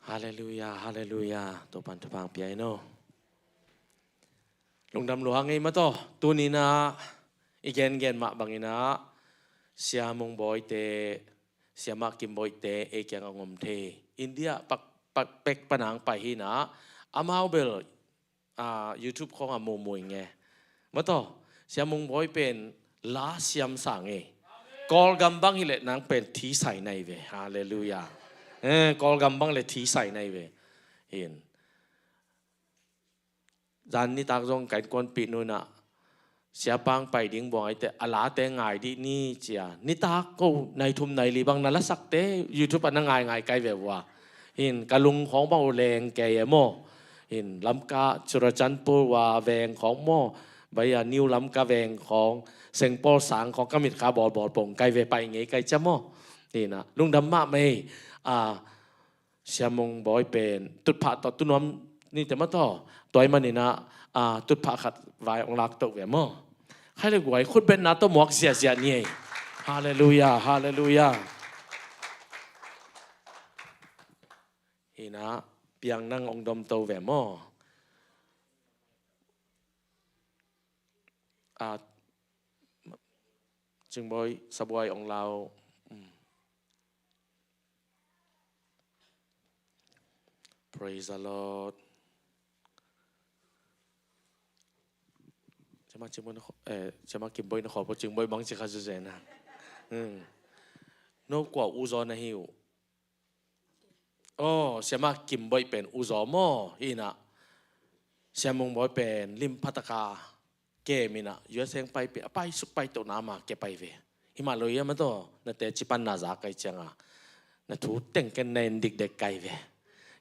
Halleluiah, halleluiah. Topan thupha hong pia in aw. Lungdam lua hang ei mataw. Tuninah i gengen mah banginah Sia Mung Bawite, Sia Mah Kim Bawite ei kiangah hong om thei. India pak, pak, pek panang pai hinah, amau bel ah, YouTube khawngah muhmuh ing e. Mataw, Sia Mung Bawi pen la siam sang e. Kawlgam bang hileh nang pen thisai nai ve. Halleluiah. Eh, Kawlgam bang le thisai nai ve. Hin. Zan nitak zong ka innkuanpih nunah Siapa hong pai ding buang aite a late ngai dih ni cia. Nitak ko nai thum nai li bang na lasakte YouTube ah na ngaingai kai ve vua. Hin ka lung khawng bang uh leng kei e maw. Hin Lamka, Churachandpur ua veng khawng maw. Baia New Lamka veng khawng, Sengpawl sang khawng ka mitkha bawlbawl pong kai ve, pai ngei kai cia maw. Hinah lungdam mahmah ei. Ah, Sia Mung Bawi pen tutphah tawh tunuam nite mataw. Tua ahih maninah, ah, tutphah khat vai hong laktoh ve maw. Khai le guai khutbetna tawh muak ziahziah ni ei. Halleluiah, halleluiah. Hinah piang nang hong domto ve maw. Ah, Cingbawi, Sabuai hong lau. Mm. Praise the Lord. Cima Cingbawi na khaw, eh, Cima Kimbawi na khaw po Cingbawi bang ci kha zuzena. Hmm. No kua uzaw na hi uh? Aw, Siama Kimboih pen uzaw maw? Hi inah Sia Mungbawi pen limphataka kem inah U S heng paipih a paisuk paitohna ama kia pai ve. Himah lo ia mataw, na teci panna za kai cianga na thu tengken na en dikdek kai ve.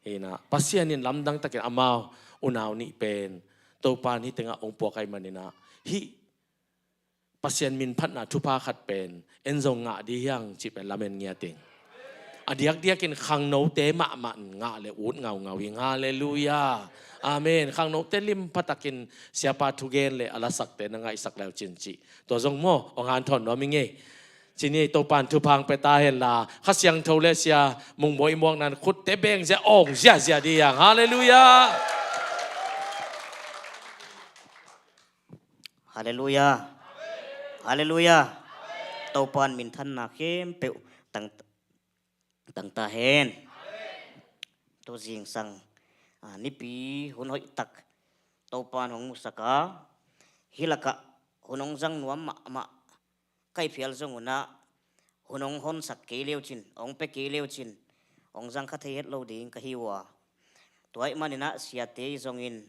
Hi inah Pasian in lamdang takin amau unau nih pen Topan hih tengah ong puak ai maninah hih Pasian minphatna thupha khat pen en zong ngah di hiang cih pen lamen ngiating. A diakdiakin khangnote mahmah ngah le ut ngaungau ing. Halleluia. Amen. Khangnote limpha takin siapa thugen le a lasakte na ngaihsak leu cin cih tua zong maw ong hanthawn nuam ing ei. Cini Topan thupha ong pia ta henla Kha Siangtho le Sia Mungbawi i muakna khutte beng zia ong ziazia di hiang. Halleluia. Halleluia. Halleluia. Topan minthanna khempeuh tang, tang ta hen. Tu zingsang, a, nipi hun hoih tak Topan hong musak a, hih lakah hun hong zang nuam mahmah ka hi phial zong unah hun hong honsak kei leu cin, hong pia kei leu cin, hong zang kha thei het lo ding ka hi uh a. Tua ahih maninah siate hi zongin,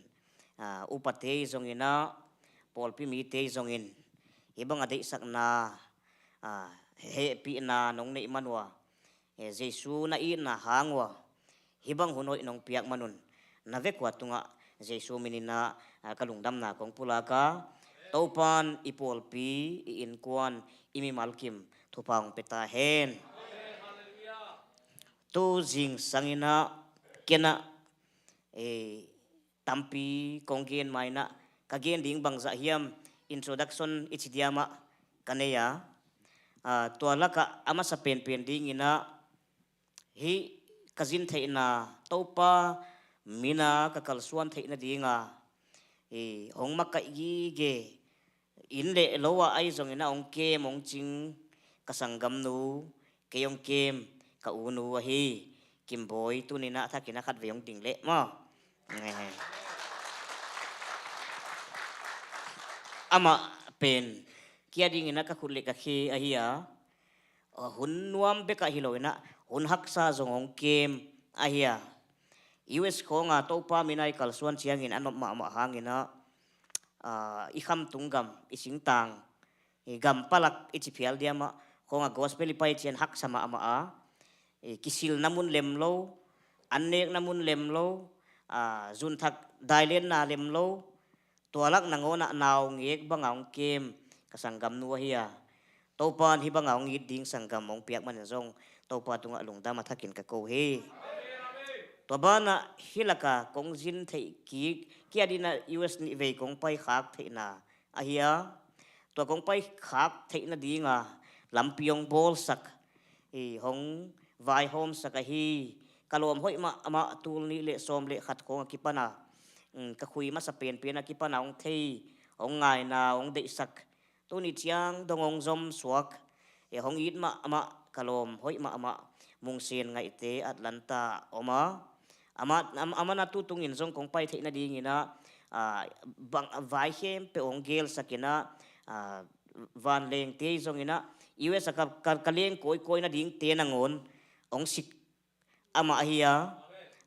a, upate hi zonginah pawlpi mite hi zongin hih banga deihsakna, a, hehpihna nong neih man uh a, e, Jesu na itna hang uh a hih bang hun hoih nong piak manun na vekua tungah Jesu mininah, a, ka lungdamna kong pulak a, Topan i pawlpi, i innkuan, i mimal kim thupha hong pia ta hen. Tu zingsanginah kenah, e, tampi kong gen mainah ka gen ding bangzah hiam introduction i ci diamah ka nei a, a, tua lakah a masa penpen dinginah hih ka zin theihna Topa mina ka kalsuan theih nadinga, i, hong makaih gige inn le lo ah ahi zongin a hong kem hong cing ka sanggamnu, kei hong kem ka unu ahi Kimbawi, tuninah thakin a khatvei hong ding leh maw. Amah pen kia dinginah ka khut le ka khe ahi a, hun nuam bekah hi loinah hun haksa zong hong kem ahi a. U S khawnga Topa mina i kalsuan ciangin a nop mahmah hanginah, a, i khamtung gam, i singtang, i gam palak i ci phial diamah khawnga gospel i pai cian haksa mahmah a, i kisilna mun lem lo, an nekna mun lem lo, a, zunthak dailenna lem lo, tua lak nangawnah naungek banga hong kem ka sanggamnu ahi a. Topan hih banga hong it ding sanggam hong piak manin zong Topa tungah lungdam a thakin ka ko hi. Tua banah hih laka kong zin theih kik kia dinah U S nih vei kong paikhak theihna ahi a, tua kong paikhak theih nadinga lampi hong bawlsak, i, hong vaihawmsak ahi ka lawm hoih mahmah, tul nih le sawm le khat khawng a kipana, um, ka khui masa penpen a kipana hong thei, hong ngaina, hong deihsak, tuni ciang dong hong zom suak, e, hong it mahmah ka lawm hoih mahmah Mungsen Ngaihte Atlanta om a, amah, am-, amana tutungin zong kong pai theih nadinginah, a, bang, vai khempeuh hong gelsakinah, a, vanlengte hi zonginah U S a ka, ka, ka leng kawikawi nadingte nangawn hong sik amah ahi a,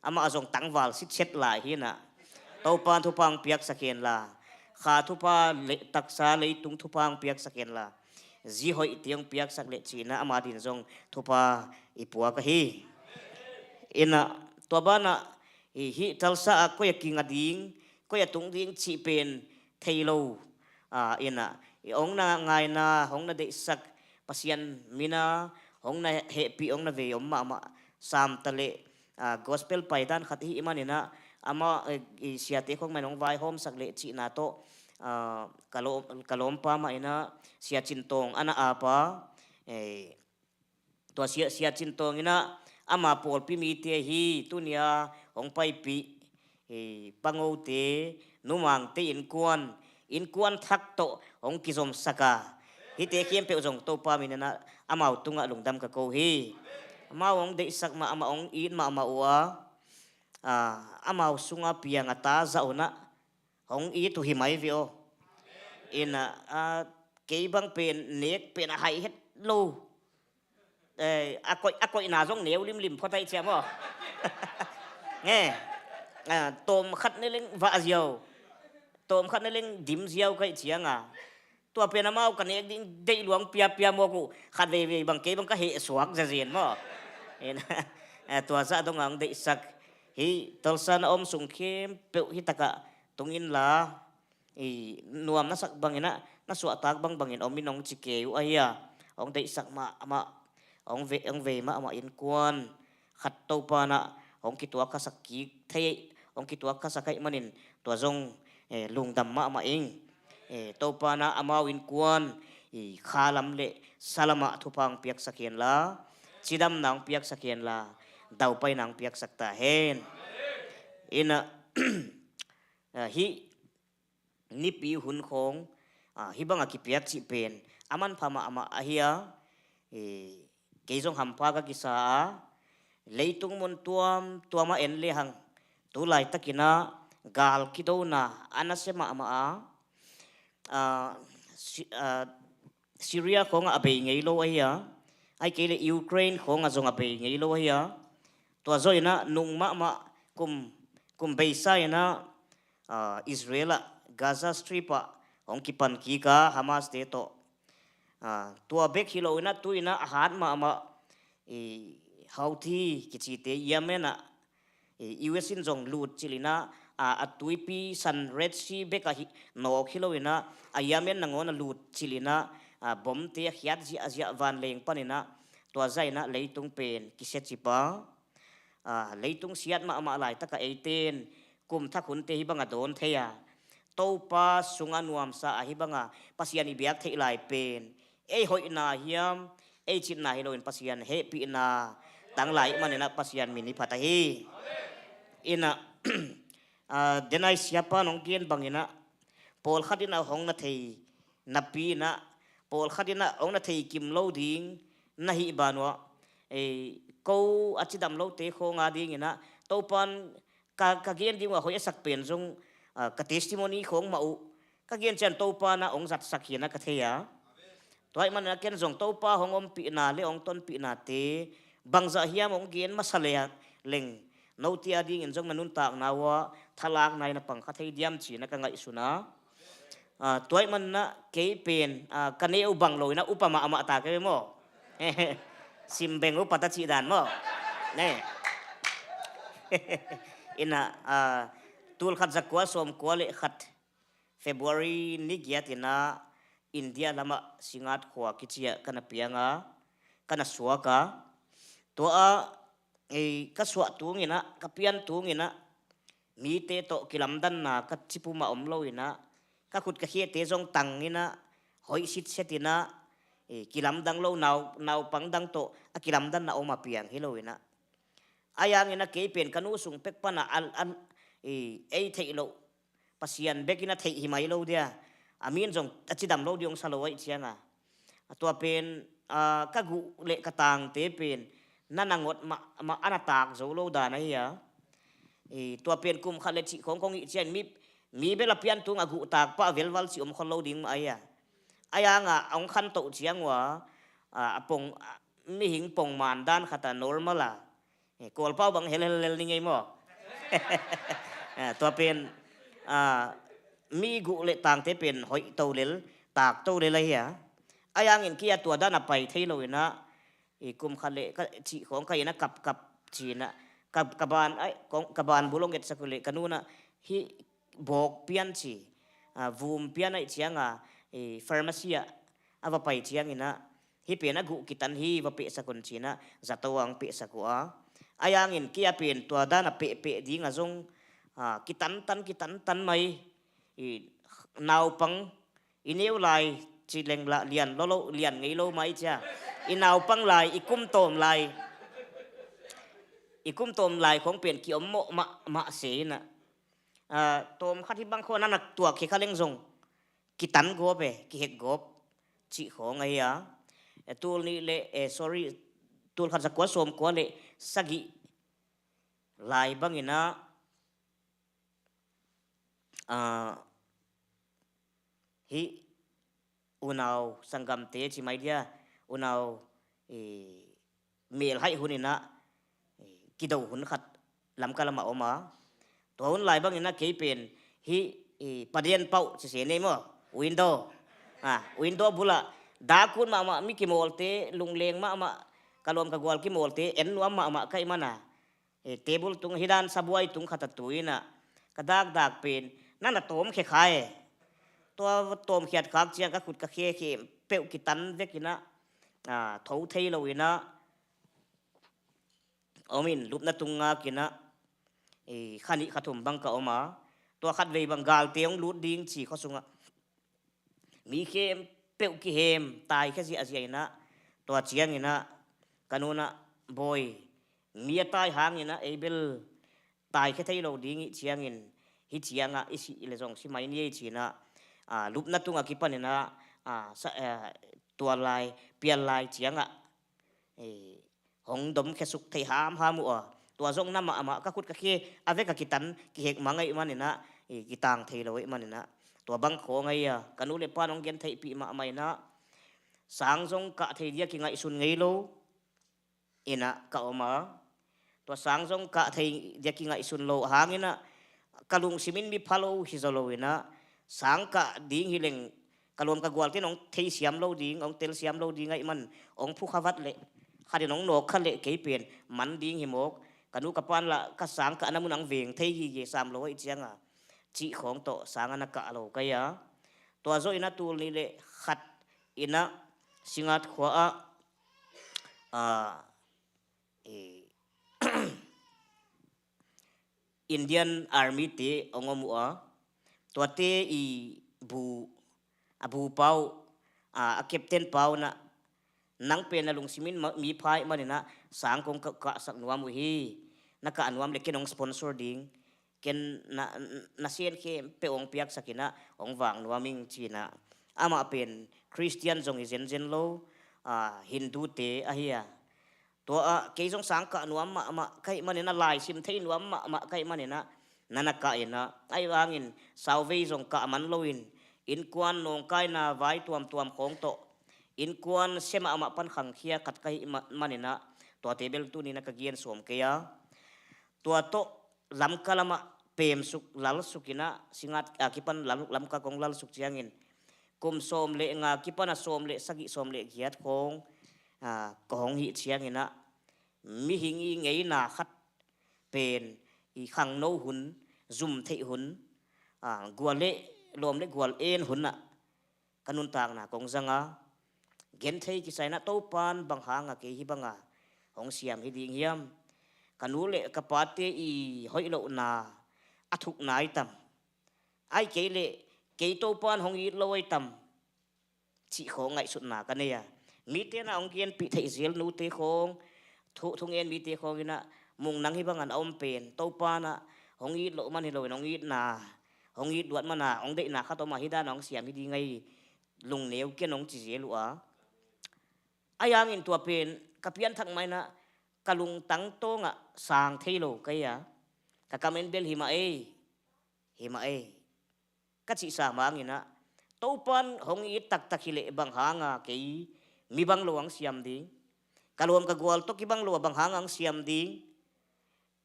amah a zong tangval sitset lai hinah Topan thupha hong piaksak henla, kha thupha le taksa leitung thupha hong piaksak henla, zi hoihte hong piaksak leh cinah ama din zong thupha i puak ahi. Inah tua banah i hih Tulsa ah koi a kinga ding, koi a tung ding cih pen thei lo, a, inah i hong na ngaina, hong na deihsak Pasian mina hong na hehpih, hong na vei om mahmah Sam Taleh, a, gospel paidan khat i hih maninah amah, e, i siate khong man hong vaihawmsak leh cihna tawh, a, ka lawm, ka lawmpa mah inah Sia Cin Tawng a na apa, e, tua Sia, Sia Cin Tawng inah ama pawlpi mite hi, tunia hong paipih, e, Pangote, Numangte innkuan, innkuan thak tawh hong kizomsak a, hihte khempeuh zong Topa mininah amau tungah lungdam ka ko hi. Amau hong deihsak mah, amah hong it mahmah uh a, a, amau sunga piang a ta zah unah hong it uh hi mai ve aw. Inah, a, kei bang pen nek pen a hai het lo. eh, a koih, a koihna zong neu limlim phot ahih ciang maw. Nge, ah, tawm khat ne leng vah ziau, tawm khat ne leng dim ziau ka hih ciang a, tua pen amau ka nek ding deih luang piapia mawk uh, khat veivei bang kei bang ka heh suak zazen maw. Ina, eh, tua zah dong a hong deihsak hi. Tulsa na om sung khempeuh hi takah tung inla, i nuam na sak bangin ah, na suahtak bangbangin om in hong ci kei uh ahi a, hong deihsak mahmah, hong ve, hong vei mahmah innkuan khat Topa in ah hong kituak khasak kik thei, hong kituak khasak ahih manin tua zong, eh, lungdam mahmah ing. Eh, Topa in ah amau innkuan i khalam le salam ah thupha hong piaksak henla, cidamna hong piaksak henla, daupaina hong piaksak ta hen. Ina, ah, hih nipi hun khawng, ah, hih banga kipiak cih pen a manpha mahmah ahi a, eh, kei zong hampha ka kisa a, leitung mun tuamtuam ah en lehang tu laitakin ah gal kidona a nasia mahmah a, ah, Si-, ah, Syria khawngah a bei ngei lo ahi a, ahih kei leh Ukraine khawngah zong a bei ngei lo ahi a, tua zawh in ah nung mahmah kum, kum beisa in ah, ah, Israel ah Gaza Strip ah hong kipan kik a Hamas te tawh. Ah, tua bek hi lo in ah tu in ah a hat mahmah i Houthi kicite Yemen ah, i U S in zong lut cilh in ah, a, a tuipi san Red Sea bek ah hi, nawk hi lo in ah, a Yemen nangawn a lut cilh in ah, a, bomte a khiat ziahziah vanleng panin ah, tua zah in ah leitung pen kisia cip a, a, leitung siat mahmah laitak ah eite in kum thak hunte hih banga dawn thei a, Topa sungah nuamsa a hih banga Pasian i biak theih lai pen ei hoihna hiam, ei citna hi loin Pasian hehpihna tang lai ahih manin ah Pasian min hi phat ahi. Ina, ah, denai siapa in hong gen bangin ah, pawlkhat in ah hong na thei napi in ah, pawlkhat in ah hong na thei kim lo ding na hih ban uh ah, ei, ko a cidam lote khawng a dingin ah Topa in ka, ka gen ding uh a hoih a sak pen zong, ah, ka testimony khawng mah uh ka gen ciang Topa in ah hong zatsak hi in ah ka thei a. Tua ahih manin ah ken zong Topa hong ompihna le hong tonpihnate bangzah hiam hong gen masa leng, note a dingin zong na nuntakna uh ah thalakna in a pang kha thei diam ci in ah ka ngaihsun a. Ah, tua ahih manin ah kei pen, ah, ka neu bang lo in ah upa mahmah ta kei ve maw. Sim beng upa ta cih dan maw. Ne. Ina, ah, tul khat za kua sawm kua le khat February ni giat in ah India lamah Singat khua kici ah ka na piang a, ka na suak a. Tua ah, ei, ka suah tung in ah, ka pian tung in ah, mite tawh kilamdanna ka cip uh mah om lo in ah, ka khut ka khiate zong tang in ah, hoih sitset in ah, ei, kilamdang lo nau, naupang dang tawh a kilamdanna om a piang hi lo in ah. Ahi hangin ah kei pen ka nu sung pek pan ah, al, al, ei, ei theih loh Pasian bek in a theih hi mai lo dia. A mi in zong a cidam lo ding hong sa lo ahih ciang a, a tua pen, ah, ka guh le ka tangte pen na nangot mah, mah a na tak zo lo dan ahi a. I, tua pen kum khat le cih khawng kong hih ciang mi, mi bel a pian tung a guh tak pah a velval cih om khol lo ding mah ahi a. Ahi hang a hong khantoh ciang uh a, ah, a pong, ah, mihing pongman dan khat a normal a, eh, Kawlpau bang helhel ni ngei maw. Ah, tua pen, ah, mi guh le tangte pen hoih to lel, tak to lel ahi a. Ahi hangin kei a tua dan a pai thei lo in ah, i kum khat le ka cih khawng ka in ah kapkap ci in ah, ka, ka ban, ai, kong, ka ban bul hong etsak uh leh ka nu in ah hih bawk pian ci, ah, vum pian ahih ciang a, i pharmacy ah a va pai ciangin ah, hih pen a guh kitan hi, va pehsak un ci in ah zato a hong pehsak uh a. Ahi hangin kei a pen tua dan a pehpeh ding a zong, ah, kitantan, kitantan mai. I naupang, i neu lai ci leng lah lian lo lo, lian ngei lo mai cia. I naupang lai, i kum tawm lai, i kum tawm lai khawng pen ki-om mawh mah, mah se in ah, ah, tawm khat hih bang khawng a na tuak khia kha leng zong kitan gawp e, kihek gawp cih khawng ahi a. Eh, tul nih le, eh, sorry, tul khat za kua sawm kua le sagih lai bangin ah, ah, hih unau sanggamte ci mai dia, unau, eh, melhaih hun inah, eh, kido hun khat Lamka lamah om a. Tua hun lai bang inah kei pen hih, eh, padian pauh cise nei maw, window, ah, window bulah dakun mahmah mi kimawlte, lungleng mahmah, ka lawm ka gual kimawlte en nuam mahmah ka hih mana, eh, table tung, hih dan sabuai tung khat a tu inah ka dakdak pen na na tawmkhia kha e. Tua tawmkhiat khak ciang ka khut ka khe khempeuh kitan vek inah, ah, tho thei lo inah om in, lupna tung ngak inah, eh, kha nih kha thum bang ka om a. Tua khatvei bang galte hong lut ding ci khua sungah mi khempeuh kihem, taikhia ziahziah inah, tua ciang inah ka nu inah, bawi, mi a tai hang inah ei bel taikhia thei lo ding ih ciangin, hih ciangah i sih le zong si mai ni ei ci inah, ah, lupna tungah kipan inah, ah, sa-, ah, tual lai, pial lai ciangah, eh, hong domkhia suk thei hamham uh a. Tua zong na mahmah, ka khut ka khe a vek a kitan, kihek mang ahih man inah, eh, kitang thei lo ahih man inah, tua bang khawng ahi a. Ka nu le pa in hong gentheihpih mahmah inah, sang zong kah thei dia kingaihsun ngei lo inah ka om a. Tua sang zong kah thei dia kingaihsun lo hang inah ka lungsim in mi pha lo hi zaw lo inah, sang kah ding hi leng ka lawm ka gualte in hong theisiam lo ding, hong telsiam lo ding ahih man, hong phukha vat leh khat in hong nawk kha leh kei pen man ding hi mawk. Ka nu ka pa in lah ka sang kahna mun ah hong veng thei gige, sam lo ahih cianga cih khawng tawh sang a na kah lo ka hi a. Tua zawh inah tul nih le khat inah Singat khua ah, ah, eh, Indian Army te hong om uh a, tuate i bu, a bu pa uh, a, a captain pa uh inah, nang pen na lungsim in ma-, mi pha ahih man inah sang kong ka-, kahsak nuam uh hi. Na kah nuam le ken hong sponsor ding, ken na, na sen khempeuh hong piaksak inah hong vak nuam ing ci inah. Amah pen Khristian zong hi zenzen lo, a, Hindu te ahi a. Tua ah kei zong sang kah nuam mahmah ka hih man inah, laisim thei nuam mahmah ka hih man inah, na na kah inah, ahih hangin sauvei zong kah man loin, innkuan nawngkaina vai tuamtuam khawng tawh, innkuan sia mahmah pan khangkhia khat ka hih ma-, man inah, tuate bel tuni inah ka gen sawm kei a. Tua tawh Lamka lamah pemsuk, lalsuk inah, Singat a kipan Lam-, Lamka kong lalsuk ciangin, kum sawm le nga kipan a sawm le sagih, sawm le giat khawng, a, ka hong hih ciang inah, mihing i ngeina khat pen i khangno hun, zum theih hun, a, gual le lawm le gual en hun ah ka nuntakna kong zang a. Genthei kisa inah, Topa in bang hanga kei hih banga hong siam hi ding hiam? Ka nu le ka pate i hoih lohna a thukna ahi tam? Ahih kei leh kei Topa in hong it lo ahi tam? Cih khawng ngaihsutna ka nei a. Mite inah hong genpih theih zel, nute khawng, thu, thungen mite khawng inah, mung nang hih bangin a om pen Topa inah hong it loh man hi loin, hong itna, hong it luat man a hong deihna khat om a, hih dan a hong siam hi ding ahi, lungneu ken, hong ci zel uh a. Ahih hangin tua pen ka pianthak mah inah, ka lungtang tawngah sang thei lo ka hi a. Ka kam en bel, hi mah ei, hi mah ei ka cih sam hang inah, Topa in hong it taktak hi leh bang hanga kei mi bang lo hong siam ding? Ka lawm ka gual tawh kibang lo a bang hanga hong siam ding?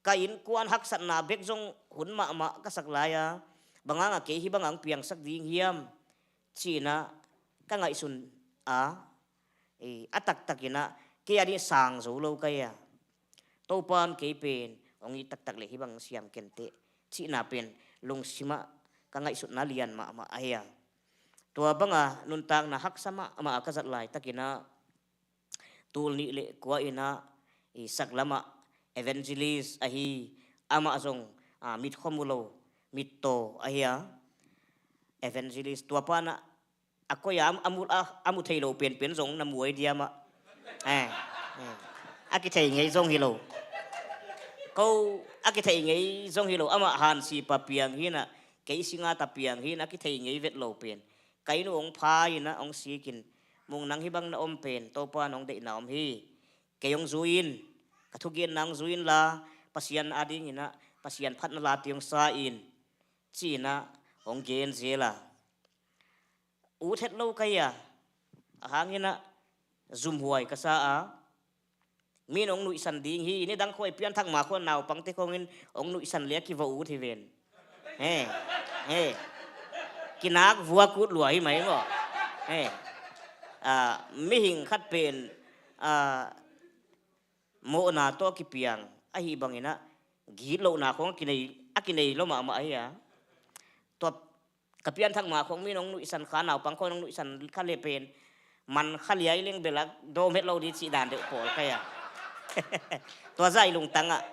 Ka innkuan haksatna bek zong hun mahmah ka sak lai a, bang hanga kei hih banga hong piangsak ding hiam? Ci inah ka ngaihsun a, eh, a taktak inah kei a ding sang zo lo ka hi a. Topa in kei pen hong it taktak leh hih bang siam ken teh, cihna pen lungsimah ka ngaihsutna lian mahmah ahi a. Tua banga nuntakna haksa mahmah a ka zat laitakin ah, tul nih le kua inah, i saklamah evangelist ahi, amah zong, a, mitkhua mu lo, mittaw ahi a. Evangelist, tua pa inah a koi a, a mu, a, a mu thei lo penpen zong na mu ahi diam ah. Eh, eh. A kithei ngei zong hi lo. Ko a kithei ngei zong hi lo, amah Hansi pa piang hi inah, kei Singat a piang hi inah, a kithei ngei vet lo pen. Ka inn uh hong pha inah hong sik in, mung nang hih bang na om pen Topa in hong deihna om hi. Kei hong zui in, ka thugenna hong zui inla, Pasian a ding inah, Pasian phatna late hong sa in, ci inah hong gen zel a. Ut het lo ka hi a, ahang inah zumhuai ka sa a, Min hong nuihsan ding hi. Nidang khua i pianthak ma khua naupangte khawngin hong nuihsan le a kiva ut hi ven. He, he. Kinak vuak ut lua hi mai maw? He. Ah, mihing khat pen, ah, mawhna tawh kipiang ahi bangin ah gitlohna khawng a kinei, a kinei lo mahmah ahi a. Tua ka pianthak ma khawng min hong nuihsan kha, naupang khawng hong nuihsan kha le pen man kha liai leng belak dawm het lo di cih dan deuh pawl kai a. Tua zah i lungtang ah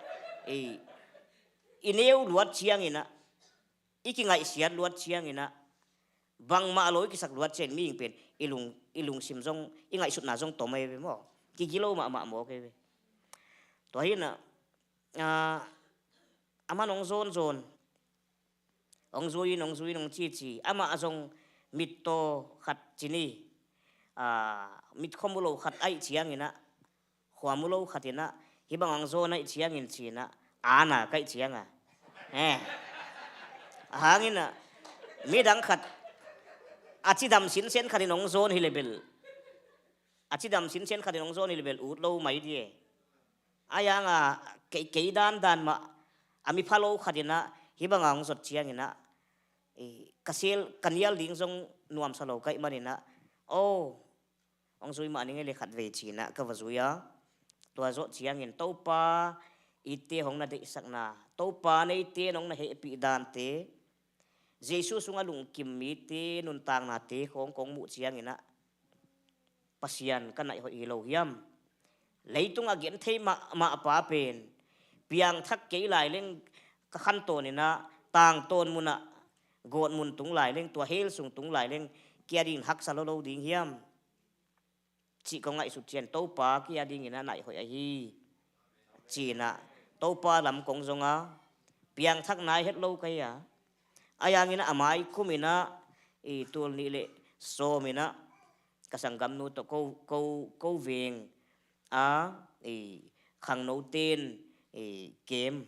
i, i neu luat ciangin ah, i kingaihsiat luat ciangin ah, bangmah lo i kisak luat ciang mihing pen i lung, i lungsim zong, i ngaihsutna zong tom ahi ve maw? Kigilo mahmah mawk ahi ve. Tua hi in ah, ah, aman hong zawnzawn, hong zui in, hong zui in, hong cici. Amah zong mittaw khat ci ni, ah, mit khua mu lo khat ahih ciangin ah, khua mu lo khat in ah, hih bang hong zawn ahih ciangin ci in ah, ana kaih ciang a. Eh. A hang in ah, midang khat a cidam sinsen khat in hong zawn hi le bel, a cidam sinsen khat in hong zawn hi le bel ut lo mai di e. A yang a kei, kei dandan mah a mipha lo khat in ah, hih bang a hong zot ciangin ah, eh, ka sel, ka nial ding zong nuamsa lo kaih manin ah, oh, hong zui mah ning ei le khatvei ci in ah ka va zui a. Tua zawh ciangin Topa itte hong na deihsakna, Topa neite in hong na hehpih dante, Jesu sungah lungkim mite nuntaknate khawng kong muh ciangin ah, Pasian ka naih hoih hi lo hiam? Leitungah genthei mahmah pa pen, piangthak kei lai leng ka khantawn in ah, tangtawn munah, gawtmun tung lai leng, tua hell sung tung lai leng, kei a dingin haksa lo lo ding hiam? Cih kong ngaihsut ciang Topa kei a dingin ah naih hoih ahi ci in ah, Topa lam kong zong a, piangthak nai het lo ka hi a. A yang in ah a mai kum in ah, i tul nih le sawm in ah ka sanggamnu tawh ko, ko, ko veng a, i khangnote in, i kem,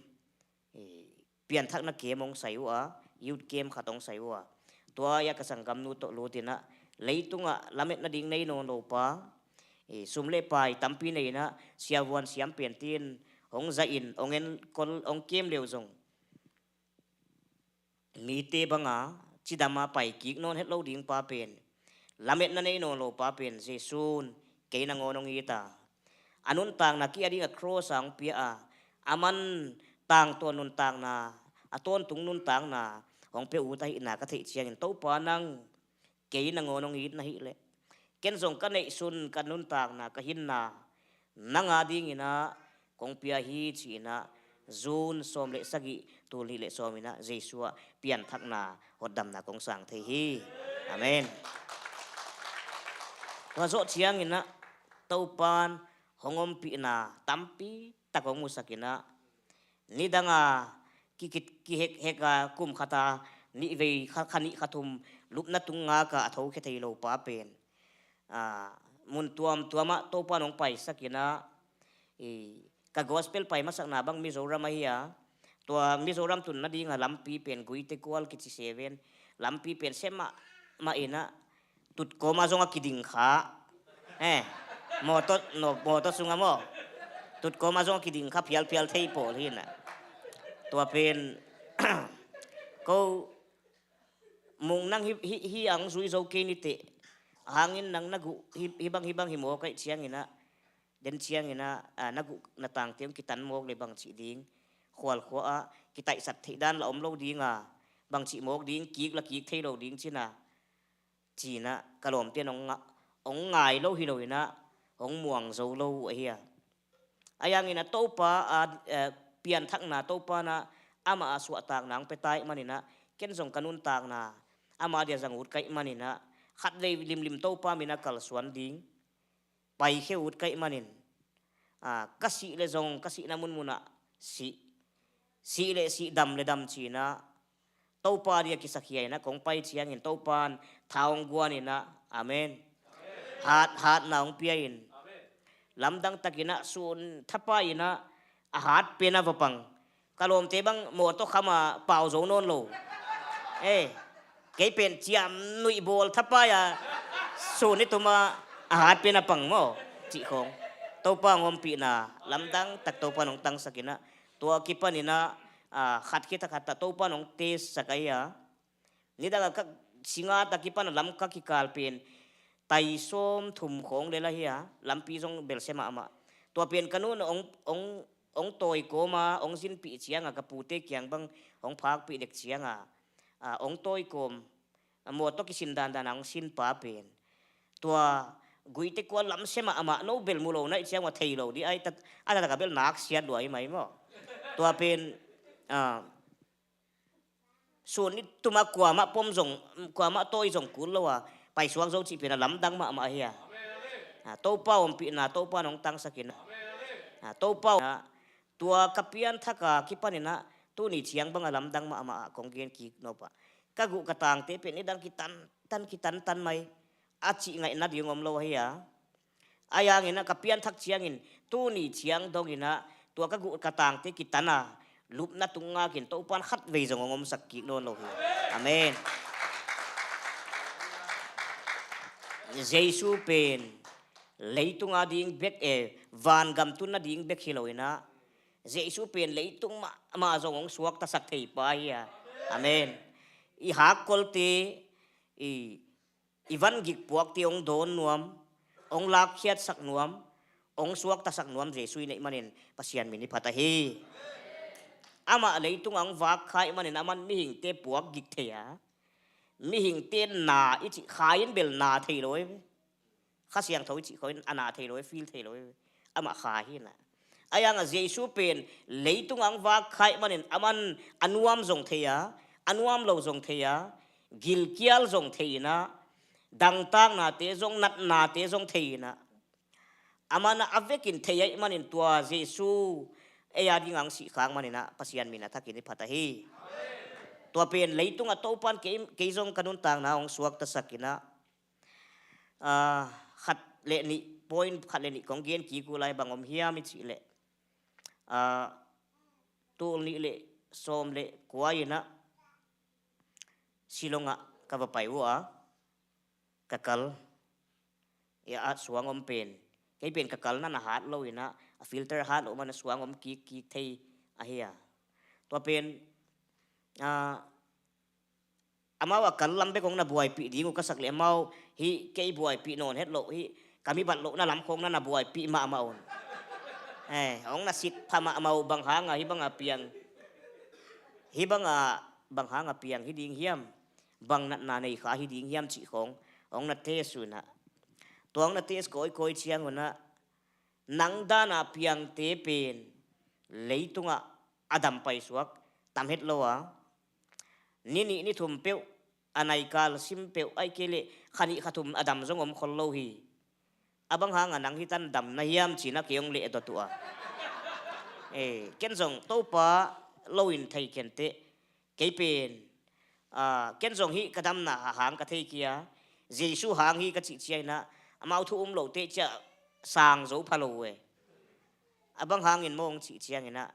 i pianthakna kem hong sai uh a, youth kem khat hong sai uh a. Tua ah ka sanggamnu tawh lut in ah, leitungah lametna ding nei nawn lo pa, i sum le pai tampi nei in ah, siavuan siam piantin hong zahin, hong enkol, hong kem leu zong, mite banga cidama pai kik nawn het lo ding pa pen, lametna nei nawn lo pa pen, Jesu'n kei nangawn hong it a, a nuntakna kei a dingah cross ah hong pia a, aman tangtawn nuntakna, a tawntung nuntakna hong pia ut ahihna ka theih ciangin, Topa nang kei nangawn hong it na hih leh, ken zong ka neihsun, ka nuntakna, ka hinna nang a dingin ah kong pia hi ci in ah, June sawm le sagih, tul nih le sawm in ah Jesu ah pianthakna, hotdamna kong sang thei hi. Amen. Tua zawh ciangin ah Topa'n hong ompihna tampi tak hong musak in ah, nidang a ki, ki, kihekhek a, kum khat a nih vei kha, kha nih kha thum lupna tung ngak a, a thokhia thei lo pa pen, a, mun tuamtuam ah Topa'n hong paisak in ah, i, ka gospel pai masakna bang Mizoram ahi a, tua Mizoram tun nading a lampi pen Guite Kual kici seven lampi pen sem mahmah in ah, tutkawm ah zong a kiding kha. Eh, mawtaw, no, mawtaw sungah maw, tutkawm ah zong a kiding kha, phialphial thei pawl hi in ah. Tua pen ko, Mung, nang hi, hi, hi ang zui zo kei ni teh. A hang in nang na guh, hi, hi bang, hi bang hi maw kaih ciangin ah, den ciangin ah, a, na guh na tangte hong kitan mawk le bang cih ding, khualkhua ah kitaihsat theih dan la om lo ding a, bang cih mawk ding, kik la kik thei lo ding ci in ah, ci in ah, ka lawmte'n hong nga, hong ngai lo hi lo in ah, hong muang zo lo uh ahi a. A yang in ah Topa a, eh, pianthakna, Topa in ah amah a suahtakna hong pia ta ahih manin ah, ken zong ka nuntakna ama dia zang ut ka hih manin ah, khatvei limlim Topa min ah kalsuan ding paikhia ut ka hih manin, a, ka sih le zong ka sihna munmun ah sih, sih le sih, dam le dam ci in ah, Topa dia kisakhia in ah kong pai ciangin Topa'n tha hong guan in ah, amen, hat, hatna hong pia in, lamdang takin ah sun thapai in ah, a hat pen ah va pang. Ka lawmte bang mawtaw kham a pau zo nawn lo. Eh, kei pen ciam nuih bawl thapai a, sun i tum a, a hat pen a pang maw, cih khawng. Topa hong ompihna lamdang tak Topa hong tangsak inah, tua kipan inah, ah, khat khit a khat ah Topa hong test sak ahi a. Nidang a ka singa tak kipan a Lamka kikal pen tai sawm thum khawng lel ahi a, lampi zong belse mahmah. Tua pen ka nu'n hong, hong, hong tawi kawm a, hong zinpih ciang a ka pute kiang bang hong phakpih dek ciang a, ah, hong tawi kawm, a mawtaw kisin dandan a hong sin pa pen, tua guite kua lamse mahmah, no bel mu lo na hih ciang ua thei lo dih, ai tat, a taktak a bel nak siat lua hi mai maw. Tua pen, ah, sun ni tum a kuamah pom zong, kuamah tawi zong kul lo a paisuak zo cih pen a lamdang mahmah ahi a. Ah, Topa ompihna, Topa hong tangsak inah, ah, Topa, ah, tua ka pianthak a kipan inah tuni ciang bang a lamdang mahmah a kong gen kik nop a, ka guh ka tangte pen nidang kitantan, kitantan mai, a cih ngaihna ding om lo ahi a. Ahi hang inah ka pianthak ciangin tuni ciang dong inah tua ka guh ka tangte kitan a, lupna tung ngak in Topa'n khatvei zong hong omsak kik nawn lo hi. Amen. Jesu pen leitung a ding bek, eh, vangam tun nading bek hi lo inah, Jesu pen leitung mahmah zong hong suaktasak thei pa hi a. Amen. I hakkolte, i, i van gik puakte hong dawn nuam, hong lakkhiatsak nuam, hong suaktasak nuam Jesu i neih manin Pasian min i phat ahi. Amah leitung a hong vak kha i manin aman mihingte puak gik thei a, mihingte na i cih kha in bel na thei lo hi. Kha Siangtho i cih khawng in a na thei lo hi, feel thei lo hi. Amah kha hi inah. Ahi hang a Jesu pen leitung a hong vak kha i manin aman a nuam zong thei a, a nuam lo zong thei a, gilkial zong thei inah, dangtaknate zong, natnate zong thei inah, aman a vekin thei ahih manin tua Jesu ei a ding a hong sih khak man inah Pasian min a thakin i phat ahi. Tua pen leitung a Topa'n kei, kei zong ka nuntakna hong suaktasak inah, ah, khat le nih, point khat le nih kong gen kik uh lai bang om hiam i cih leh, ah, tul nih le sawm le kua inah Shillong ah ka va pai uh a, ka kal, ia, a suang om pen, kei pen ka kal na na hat lo inah, a filter hat lo man a suang om kik kik thei ahi a. Tua pen, ah, amau a kal lam bek hong na buaipih ding uh ka sak leh amau hih kei buaipih nawn het loh, hih ka mi bat lohna lam khawng na na buaipih mahmah un. Eh, hong na sit pha mahmah uh, bang hang a hih bang a piang, hih bang a, bang hang a piang hi ding hiam, bang natna nei kha hi ding hiam cih khawng hong na test uh inah. Tua hong na test kawikawi ciang uh inah, nang dan a piangte pen leitung ah a dam paisuak tam het lo a, ni nih ni thum peuh, a naikal sim peuh, ahih kei leh kha nih kha thum a dam zong om khol lo hi. A bang hang a nang hih tan dam na hiam ci inah kei hong leh dot uh a. Eh, ken zong Topa lo in thei kenteh, kei pen, ah, ken zong hih ka damna a hang ka thei kei a, Jesu hang hi ka cih ciang inah, amau thu um lote ciah sang zo pha lo uh e. A bang hangin maw hong cih ciang inah,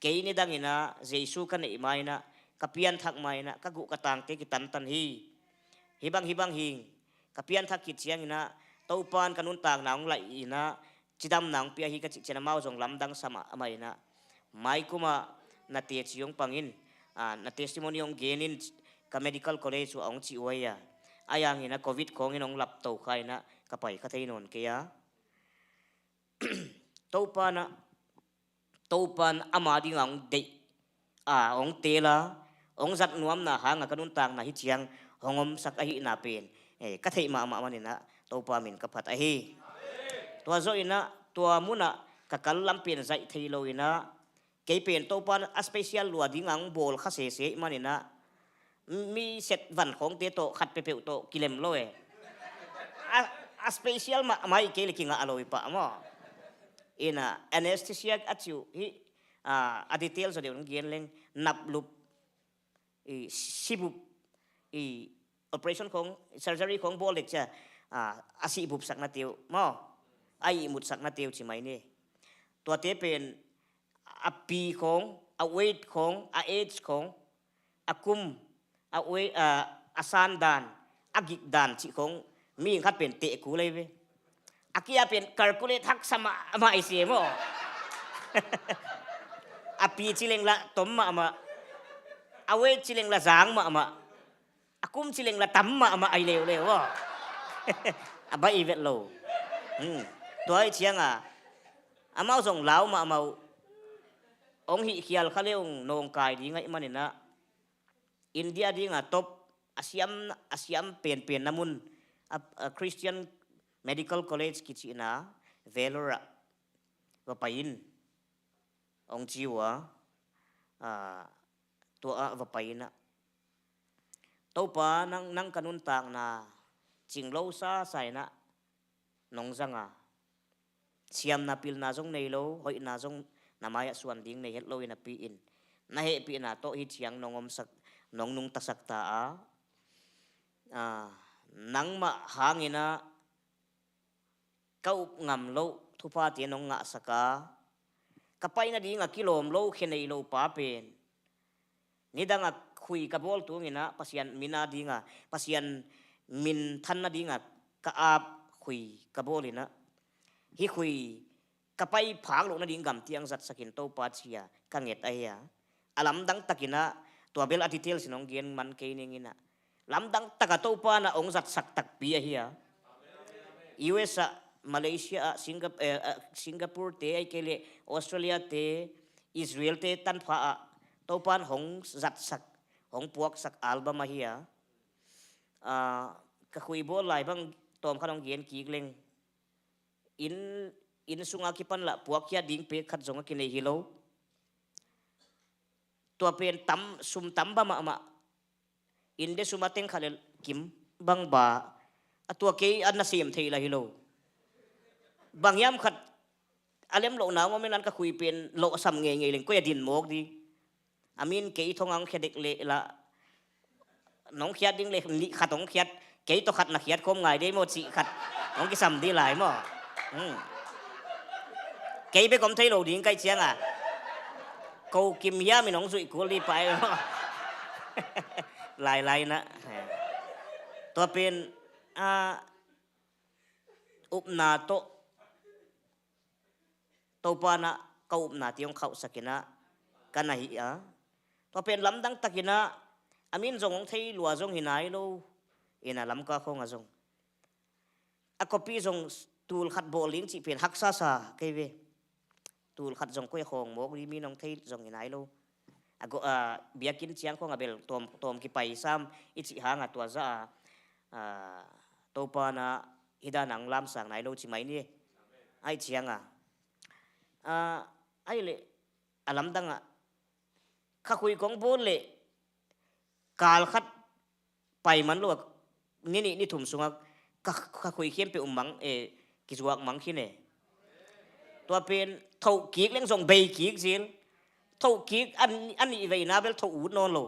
kei nidang inah Jesu ka neih ma inah, ka pianthak ma inah ka guh ka tangte kitantan hi. Hih bang, hih bang hing, ka pianthak khit ciang inah Topa'n ka nuntakna hong laih inah cidamna hong pia hi ka cih ciang amau zong lamdang sa mahmah inah, mai kum ah na teci hong pang in, ah, na testimony hong gen in, ka medical college uh a hong cih uh ahi a. Ahi hang inah covid khawng in hong lapto kha inah ka pai kha thei nawn kei a. Topa inah, Topa'n ama ding a hong deih, a hong teel a, hong zat nuamna hang a ka nuntakna hih ciang hong omsak ahihna pen, eh, ka theih mahmah man inah Topa min ka phat ahi. Tua zawh inah tua mun ah ka kal lam pen zaih thei lo inah, kei pen Topa'n a special lua ding a hong bawl kha sese ahih man inah, mi set van khawngte tawh khat peuhpeuh tawh kilem lo e. A, a special mahmah ahih kei leh kingah lo hi pah maw. Inah anesthesia a cih uh hih, ah, a detail zaw deuh hong gen leng, naplup, i, sibup, i, operation khawng, surgery khawng bawl dek ciang, ah, a sihbupsaknate uh maw, a ihmutsaknate uh ci mai ni. Tuate pen a pi khawng, a weight khawng, a age khawng, a kum, a weight, a, a san dan, a gik dan cih khawng mihing khat pen teh kul ahi ve. A kia pen calculate haksa mahmah i si maw. A pi ci leng lah tom mahmah. A weight ci leng lah zang mahmah. A kum ci leng lah tam mahmah ai leuleu aw. A baih i vet lo. Hmm. Tua i cianga amau zong lau mahmah uh. Ong hih khial kha leung nawngkai ding aih maninah India dinga top a siam, a siam penpen na mun a, a Christian Medical College kicihna Vellore ah va pai in. Ong ci uh a, a, tua ah va pai inah Topa nang, nang ka nuntakna cinglo sasa inah nong zanga siamna pilna zong nei lo, hoihna zong na mai-ah suan ding nei het lo i napi in na hehpihna tawh hih ciang nong omsak, nong nungtasak ta a, a, nangmah hanginah ka up ngam loh thuphate nong ngahsak a, ka pai nadinga kilawm lo, khe nei lo pa pen nidanga khui ka bawl tunginah Pasian min a dinga, Pasian min than nadinga ka ap khui ka bawl inah hih khui ka pai phak loh nading gamtiang zatsakin Topa ci-a ka nget ahi a. A lamdang takinah tua bel a details in hong gen man kei ninginah lamdang taka Topa na hong zatsak takpi ahi a. U S ah, Malaysia ah, Singap-, eh, ah, Singapore te, ahih kei leh Australia te, Israel te tanpha ah Topa in hong zatsak, hong puaksak album ahi a. Ah, ka khui bawl lai bang tawmkhat hong gen kik leng inn, inn sunga kipan lah puakkhiat ding pek khat zong a kinei hi lo. Tua pen tam, sum tam ba mahmah. Inde sum a teng khat le kim bang ba a, tua kei a nasem thei lah hi lo. Bang hiam khat a lem lohna ngom in an ka khui pen lawhsam ngeingei leng koi a din mawk di. A min kei thong ang khia dek leh lah nong khiat ding leh nih khat hong khiat, kei tawh khat na khiat khawm ngai dei maw cih khat hong kisam di lai maw. Hmm. Kei bek om thei lo ding kai cianga ko kim hiam in hong zuih kul di pai maw. Lailai na. Tua pen a, upna tawh Topa na ka upna ti hong khauhsak inah ka na hi a. Tua pen lamdang takinah a min zong hong thei lua zong hi nai lo. Inah Lamka khawngah zong a copy zong tul khat bawl ding cih pen haksa sa kei ve. Tul khat zong koi a khawng mawk di min hong thei zong hi nai lo. A go, a, biakinn ciang khawng a bel tawm, tawm kipai sam i cih hanga tua za a, a, Topa na hih dan ang lamsang nai lo ci mai ni. Ai cianga. A, ai leh a lamdanga kha khui kong bawl leh kal khat pai man lo a, ni nih ni thum sungah ka, ka khui khempeuh mang, eh, kizuak mang khin e. Tua pen thoh kik leng zong bei kik zil. Thoh kik a, a nih veina bel thoh ut nawn lo.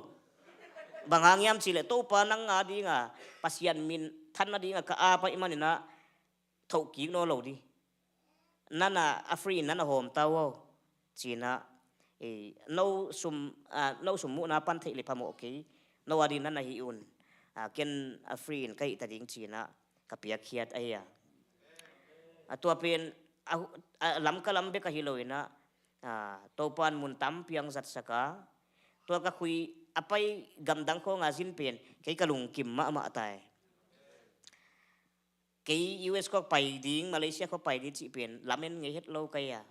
Bang hang hiam cihleh Topa nang a dinga Pasian min than nadinga ka ap ahih maninah thoh kik nawn lo di. Nana a free in nana hawm ta uh aw. Cinah, eh, no sum, ah, no sum muhna pan theih le phamawh kei. No a din nana hih un. Ah, ken a free in ka hih ta ding cinah ka piakkhiat ahi a. A tua pen a, a lam ka lam bek ahi lo inah, ah, Topan mun tampi ang zatsak a. Tua ka khui a pai gamdang khawnga zin pen kei ka lungkim mahmah tai. Kei U S khawk pai ding, Malaysia khawk pai ding cih pen lamen ngei het lo ka hi a.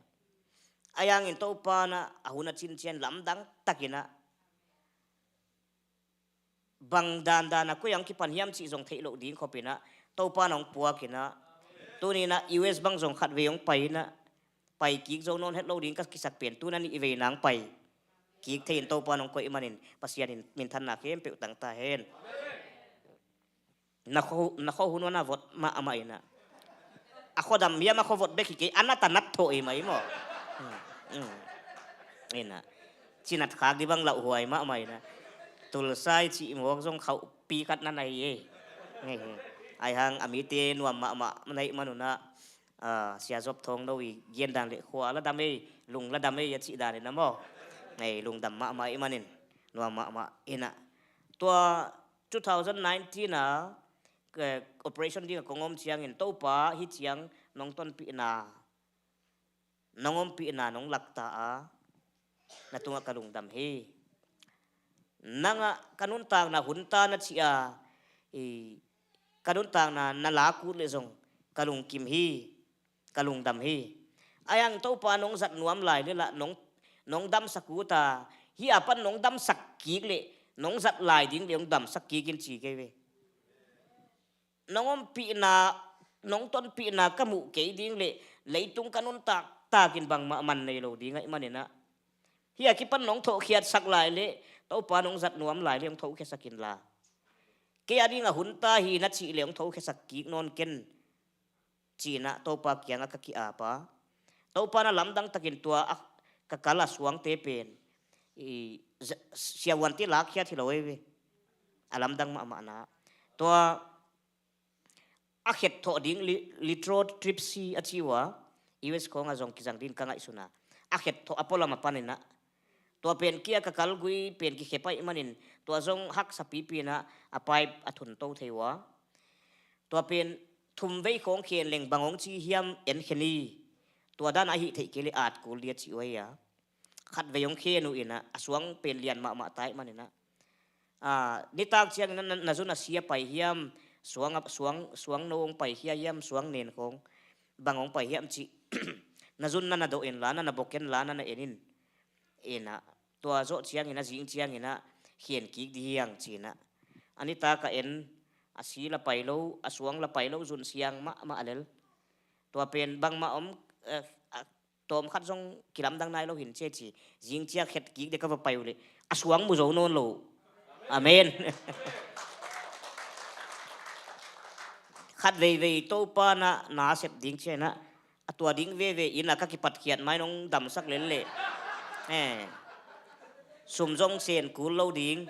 Ahi hangin Topa na a hun a cincian lamdang takinah bang dandan a koi ang kipan hiam cih zong theih loh ding khopinah Topa na hong puakinah tuninah U S bang zong khat vei hong pai inah pai kik zo nawn het lo ding ka kisak pen tuna nih vei nang pai kik thei in Topa na hong koih manin Pasian in minthanna khempeuh tang ta hen. Na kho, na kho hun wana vot mahmah inah. A kho dam hiam a kho vot bek hi kei, a nat a nat thawh hi mai maw. Hmm, hmm. Inah. Cinat khak di bang lauhuai mahmah inah. Tulsai cih mawk zong khauhpi khat na na hi e. Ahi hang a mite nuam mahmah na hih manunah, ah, Sia Zop Thawng no i giandan le khua la dam ei, lung la dam ei a cih dan inah maw. Ei, lungdam mahmah ih manin nuam mahmah inah. Tua two thousand nineteen a, eh, operation ding a kong om ciangin Topa hih ciang nong tonpihna, nong ompihna nong lakta a, na tungah ka lungdam hi. Nangah ka nuntakna hun ta na cih a, i, ka nuntakna na lak ut leh zong ka lungkim hi, ka lungdam hi. Ahi hang Topa nong zat nuam lai leh lah nong, nong damsak ut a, hih a pan nong damsak kik leh, nong zat lai ding leh hong damsak kik in ci kei ve. Nong ompihna, nong tonpihna ka muh kei ding leh leitung ka nuntak takin bangmah man nei lo ding ahih manin ah, hih a kipan nong thawhkhiatsak lai leh, Topa nong zat nuam lai leh hong thawhkhiasak inla, kei a dingah hun ta hi na cih leh hong thawhkhiasak kik nawn ken, ci-in ah Topa kiangah ka ki-ap a. Topa in ah lamdang takin tua a ka kal a suangte pen, i, z-, siavuante lakkhiat hi lo ei ve. A lamdang mahmahna, tua a khetthawh ding li-, lithotripsy a ci uh a, U S khawngah zong kizang dingin ka ngaihsun a, a khetthawh a pualam a panin ah, tua pen kia ka kalgui pen kikhep ahih manin, tua zong haksa pipi-in ah a pipe a thunto thei uh a. Tua pen thum vei khawng khen leng bang hong ci hiam en khe ni. Tua dan a hih theih kei leh at kul ding a ci uh ahi a. Khatvei hong khen uh in ah, a suang pen lian mahmah ta ahih manin ah, a, nitak ciangin ah na, na zun a si a pai hiam, suang a, suang, suang no hong paikhia hiam, suang nen khawng bang hong pai hiam cih, na zun na na dawh inla, na na bok inla, na na en in. In ah, tua zawh ciangin ah, zing ciangin ah khen kik ding hi hang ci-in ah, a nitak a en, a si la pai lo, a suang la pai lo, zun siang mahmah lel. Tua pen bangmah om, eh, a, tawm khat zong kilamdang nai lo hi in ci, ci. Zing ciang khet kik ding ka va pai uh leh, a suang mu zo nawn lo. Amen. Khat veivei Topa in ah na sep ding ci-in ah, a tua ding veve in ah ka kipatkhiat mai nong damsak lel leh, eh, sum zong sen kul lo ding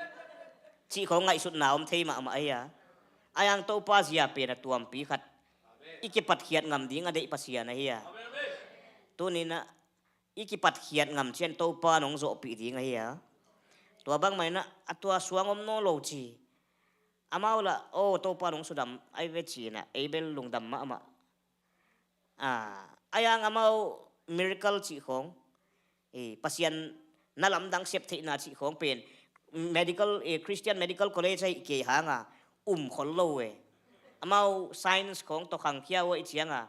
cih khawng ngaihsutna om thei mahmah ahi a. Ahi hang Topa zia pen a tuampi khat i kipatkhiat ngam ding a deih Pasian ahi a. Tuni-in ah i kipatkhiat ngam ciang Topa in hong zawhpih ding ahi a. Tua bangmah in ah, a tua suang om nawn lo ci. Amau lah, aw, Topa in hong sudam ahi ve ci-in ah, ei bel lungdam mahmah. A, ahi hang amau miracle cih khawng, eh, Pasian na lamdang sep theihna cih khawng pen medical, eh, Christian Medical College ahih kei hang a, um khol lo e. Amau science khawng tawh khangkhia uh ahih ciang a,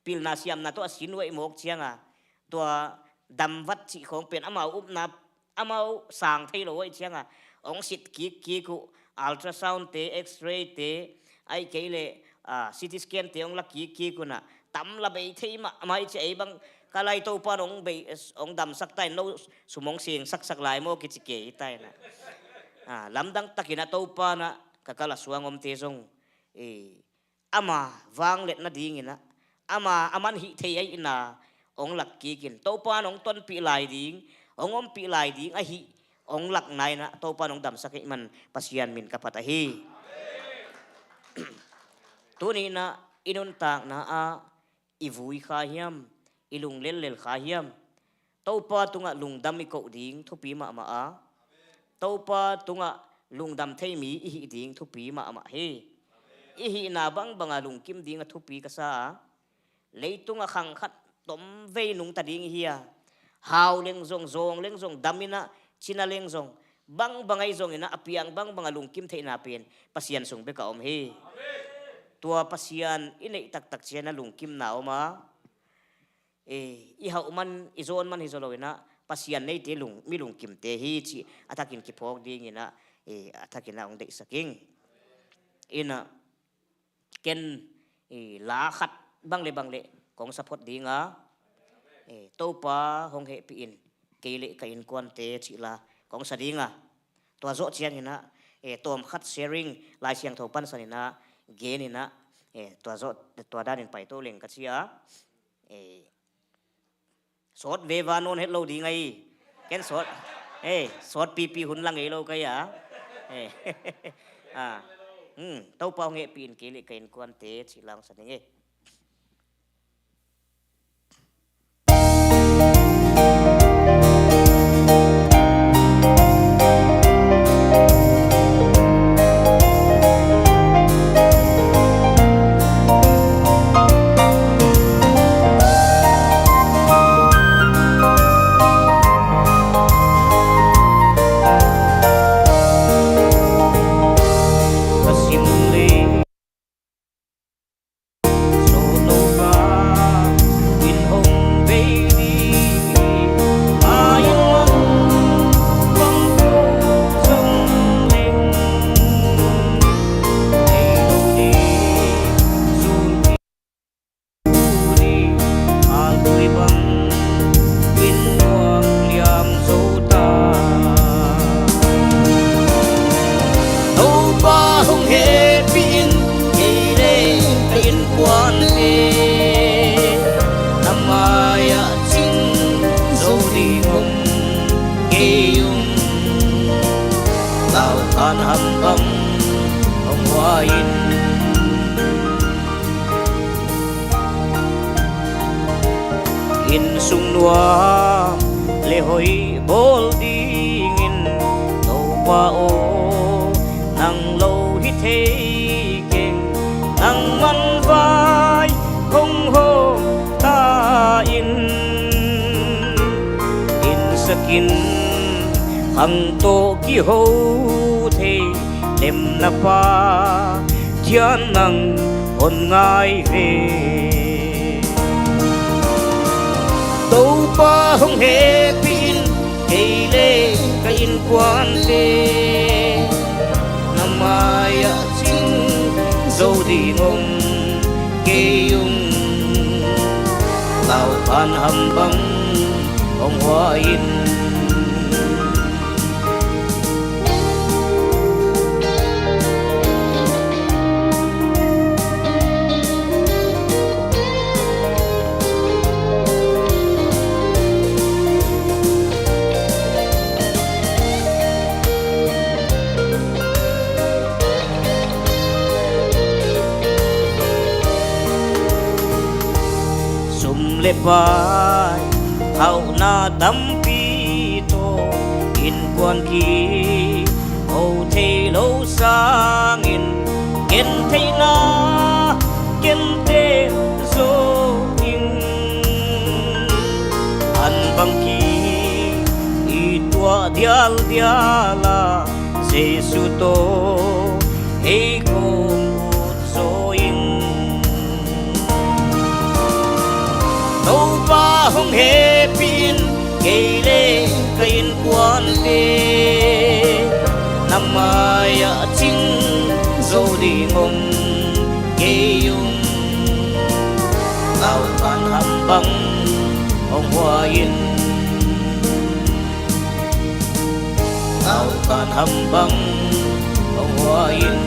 pilna siamna tawh a sin uh ahih mawk ciang a, tua damvat cih khawng pen amau upna, amau sang thei lo uh ahih ciang a, hong sit kik kik uh, ultrasound te, X-ray te, ahih kei leh, ah, C T scan te hong la kik kik un ah, tam la bei thei mahmah hi ci. Ei bang ka lai Topa in hong bei, hong damsak ta in, no sum hong seng saksak lai maw kici kei hi ta in ah. Ah, lamdang takin ah Topa in ah ka kal a suang omte zong, eh, ama vangliat nadingin ah, ama a man hih thei ahihna hong lak kik in, Topa in hong tonpih lai ding, hong ompih lai ding ahih hong lakna in ah, Topa in hong damsak ahih man Pasian min ka phat ahi. Tuni-in ah i nuntakna ah i vui kha hiam, i lunglellel kha hiam, Topa tungah lungdam i koh ding thupi mahmah a, Topa tungah lungdam thei mi i hih ding thupi mahmah hi. I hihna bangbang a lungkim ding a thupi ka sa a, leitungah khang khat tomvei nungta ding i hi a, hau leng zong, zawng leng zong, dam in ah cina leng zong, bangbang ahi zongin ah, a piang bangbang a lungkim theihna pen Pasian sung bek a om hi. Tua Pasian i neih taktak ciang a lungkimna om a, eh, i hauh man, i zawn man hi zaw lo in ah, Pasian neite lung, mi lungkimte hi cih a thakin kiphawk dingin ah, eh, a thakin ah hong deihsak ing. In ah, ken, eh, la khat bang le bang le kong sa phot ding a, eh, Topa hong hehpih in, kei le ka innkuante cih la kong sa ding a. Tua zawh ciangin ah, eh, tawm khat sharing, Lai Siangtho pansan in ah, gen in ah, eh, tua zawh, tua danin paito leng ka ci a. Eh, sawt veva nawn het lo ding ahi. Ken sawt, eh, sawt pipi hun la ngei lo ka hi a. Eh, ah, hmm, Topa hong hehpih in, kei le ka innkuante cih la hong sa ding e. Inn sung nuam le hoih bawl dingin Topa aw, nang lo hi thei keng, nangman vai hong hawm ta in. Inn sakin khang tawh kiho thei lemna pa thian nang hon ngai ve. Topa hong hehpih in, kei le ka innkuante na mai-ah cing zo ding om kei ung. Laukhan ham bang hong hua in. Sum le pai hauhna tampi tawh innkuan kiho thei lo sangin, gentheihna genteh zo in. An bang ki i tuah dialdial a, Jesu tawh ei kong ut zaw in. Topa hong hehpih in, kei le ka innkuante na mai-ah cing zo ding om kei ung. Laukhan ham bang hong hua in. Laukhan ham bang hong hua in.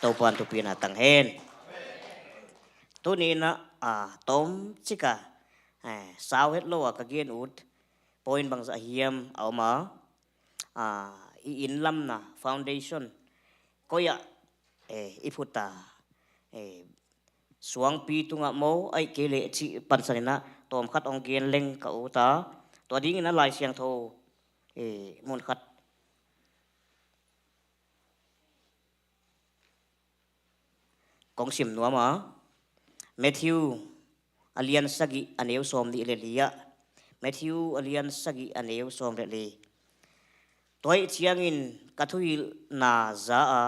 Topa'n thupina tang hen. Tuni-in ah, a, tawmcik a, eh, sau het lo a ka gen ut point bangzah hiam a om a, a, i inn lamna foundation koi-ah, eh, i phut a, eh, suangpi tungah maw, ahih kei leh cih pansan in ah tawmkhat hong gen leng ka ut a, tua dingin ah Lai Siangtho, eh, munkhat kong sim nuam a, Matthew a lian sagih a neu sawmnih le li ah. Matthew a lian sagih a neu sawm le li. Tua ahih ciangin ka thuhilhna za a,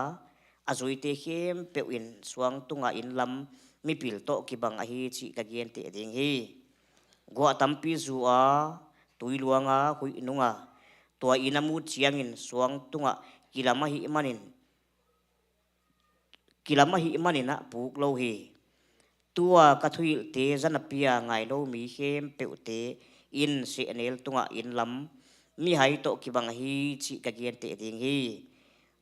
a zuite khempeuh in suang tungah inn lam mipil tawh kibang ahi cih ka genteh ding hi. Guah tampi zu a, tui luang a, huih nung a, tua inn a mut ciangin suang tungah kilam ahih manin, kilam ahih manin ah puk lo hi. Tua ka thuhilhte zanapi a ngai lo mi khempeuhte in sehnel tungah inn lam mihai tawh kibang ahi cih ka genteh ding hi.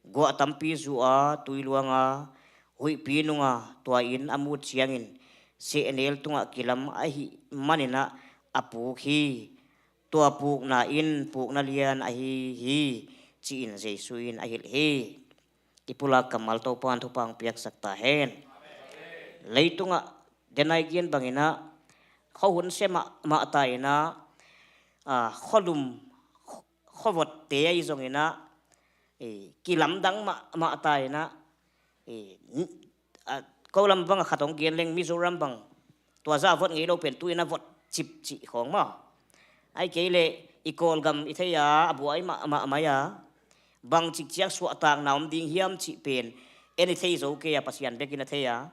Guah tampi zu a, tui luang a, huihpi nung a, tua inn a mut ciangin sehnel tungah kilam ahih manin ah a puk hi. Tua pukna in pukna lian ahi hi, ci-in Jesu in a hilh hi. I pulak kammal Topa'n thupha hong piaksak ta hen. Leitungah denai gen bangin ah khuahun sia mahmah ta in ah, a, khualum, khuavotte ahi zongin ah, e, kilamdang mahmah ta in ah, e, n-, a, ko lam bang a khat hong gen leng, Mizoram bang tua zah a vot ngei lo pen tu-in a vot cipcip khawng maw. Ahih kei leh i Kawlgam i thei a, a buai mahmah mai a, bangcik ciang suahtakna om ding hiam cih pen en i thei zo kei a, Pasian bekin a thei a.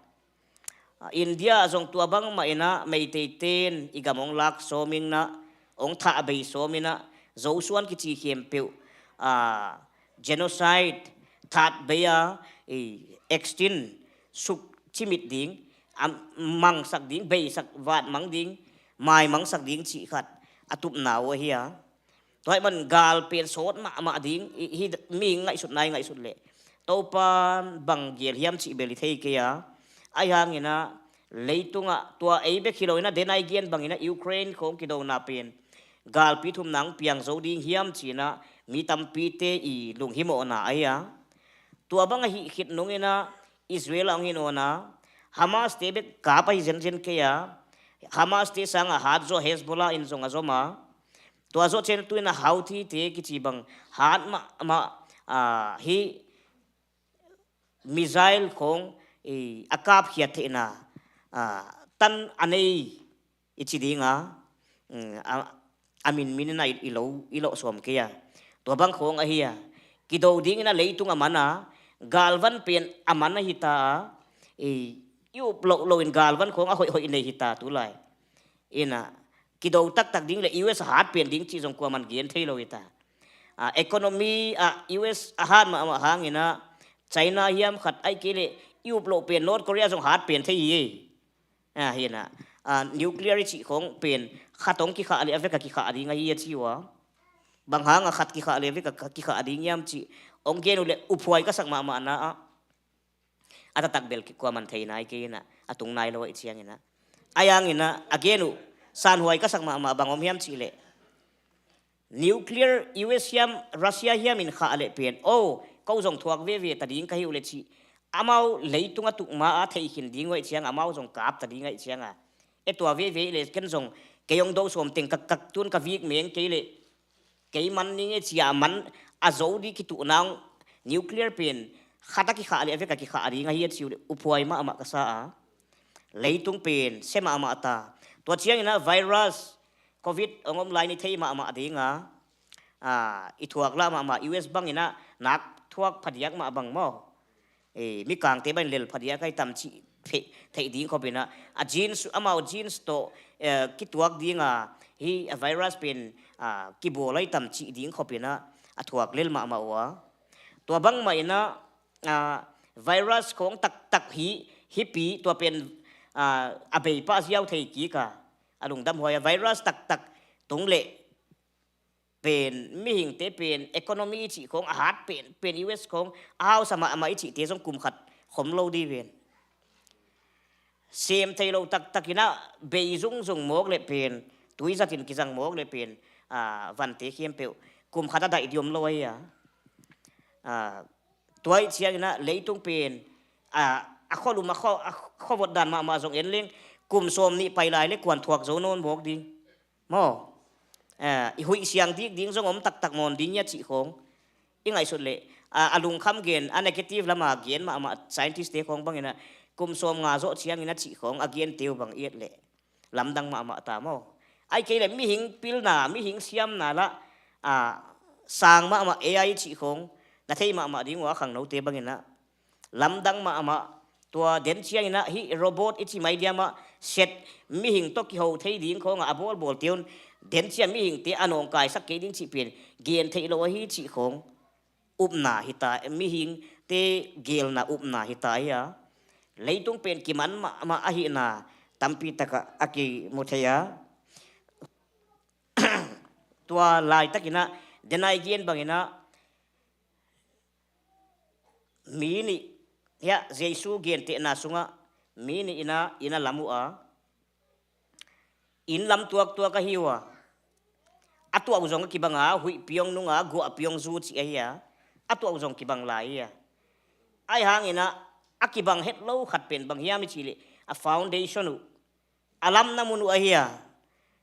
A, India ah zong tua bangmah in ah Meiteite'n i gam hong lak sawm in ah, hong thah bei sawm in ah, Zosuan kici khempeuh, a, genocide, that bei a, i, extinct, suk cimit ding, a, mangsak ding, beisak, vatmang ding, maimangsak ding cih khat a tupna uh ahi a. Tua ahih man gal pen sawt mahmah ding, i, hi, mi ngaihsutna i ngaihsut leh Topa'n bang gel hiam cih bel i thei kei a. Ahih hangin ah Leitungah tua ei bek hi lo inah, denai gen bangin ah Ukraine khawng kidona pen galpi thumna hong piang zo ding hiam ci-in ah mi tampite i lunghimawhna ahi a. Tua bang ahih khit nung inah Israel ah hong hi nawn a, Hamas te bek kap ahi zenzen kei a, Hamas te sangah hat zaw Hezbollah in zong a zom a. Tua zawh ciang tu inah Houthi te kici bang hat mahmah, ah, hih missile khawng, eh, a kapkhiat theihna, ah, tan a nei i ci ding a, mm, a, a min min inah i, i lo, i lo sawm kei a. Tua bang khawng ahi a, kido ding inah leitung a man a, galvan pen a man ahi ta a, eh, i up loh loin galvan khawng a hoihhoih nei hi ta tu lai. Inah kido taktak ding le U S a hat pen ding cih zong kuaman gen thei lo hi ta. Ah, economy ah U S a hat mahmah hang inah China hiam khat, ahih kei leh i up loh pen North Korea zong hat pen thei hi ei. Ah, hi inah, ah, nuclear i cih khawng pen khat hong kikhah leh a vek a kikhah ding ahi a ci uh a. Bang hangah khat kikhah leh a vek a kikhah ding hiam cih hong gen uh leh uphuai ka sak mahmahna ah, a taktak bel kuaman thei nai kei inah, a tung nai lo ahih ciang inah. Ahi hang inah a gen uh sanhuai ka sak mahmah, bang om hiam cih leh nuclear U S hiam Russia hiam in khah leh pen, oh, ko zong thuak veve ta ding ka hi uh leh cih, amau leitung a tuk ma a theih khin ding uh ahih ciang amau zong kap ta ding ahih ciang a, e, tua veve leh ken zong kei hong do sawm teng ka, ka tun ka vik meng kei leh kei man ning e ci-a man a zo ding kituhna hong, nuclear pen khat a kikhah leh a vek a kikhah ding ahi a ci uh leh uphuai mahmah ka sa a. Leitung pen sia mahmah ta. Tua ciang inah virus covid hong om lai ni thei mahmah ding a, ah, i thuak lah mahmah, U S bang inah nak thuak phadiak mah bang maw, eh, mikangte bang in lel phadiak ahi tam cih theih, theih ding khop inah, a genes, amau genes tawh, eh, kituak ding a, hih a virus pen, ah, kibawl ahi tam cih ding khop inah a thuak lel mahmah uh a. Tua bangmah inah, ah, virus khawng taktak hi, hipi tua pen, ah, a bei pah ziau thei kik a, a lungdam huai a, virus taktak tung leh pen mihingte pen economy i cih khawng a hat pen, pen U S khawng a hausa mahmah i cihte zong kum khat khom lo ding pen. Sem thei lo taktak inah bei zungzung mawk leh pen, tui zatin kizang mawk leh pen, ah, vante khempeuh kum khat a daih ding om lo ahi a. Ah, tua ahih ciang inah leitung pen, ah, a khualum a khua, a khuavot dan mahmah zong en leng kum sawm nih pai lai leh kuan thuak zo nawn mawk ding. Maw? Eh, i huih siang dik ding zong om taktak mawn ding hia cih khawng i ngaihsut leh, a, a lungkham gen, a negative lama gen mahmah scientist te khawng bang inah kum sawm nga zawh ciang inah cih khawng a gente uh bang i et leh lamdang mahmah ta maw? Ahih kei leh mihing pilna, mihing siamna lah, a, sang mahmah A I cih khawng na thei mahmah ding uh a, khangnote bang inah lamdang mahmah. Tua den ciang inah hih robot i ci mai diam ah set, mihing tawh kiho thei ding khawngah a bawlbawlte un den ciang mihingte a nawngkaisak kei ding cih pen gen theih lo ahi cih khawng upna hi ta, mihingte gelna upna hi ta hi a. Leitung pen kiman mahmah ahihna tampi takah a kimu thei a. Tua laitak inah denai gen bang inah mi nih, hiah Jesu gentehna sungah mi nih inah inn a lam uh a, inn lam tuaktuak ahi uh a, a tuah uh zong a kibang a, huihpi hong nung a, guahpi hong zu cih ahi a, a tuah uh zong kibang lai hi a. Ahi hang inah a kibang het lo khat pen bang hiam i cih leh a foundation uh, a lamna mun uh ahi a.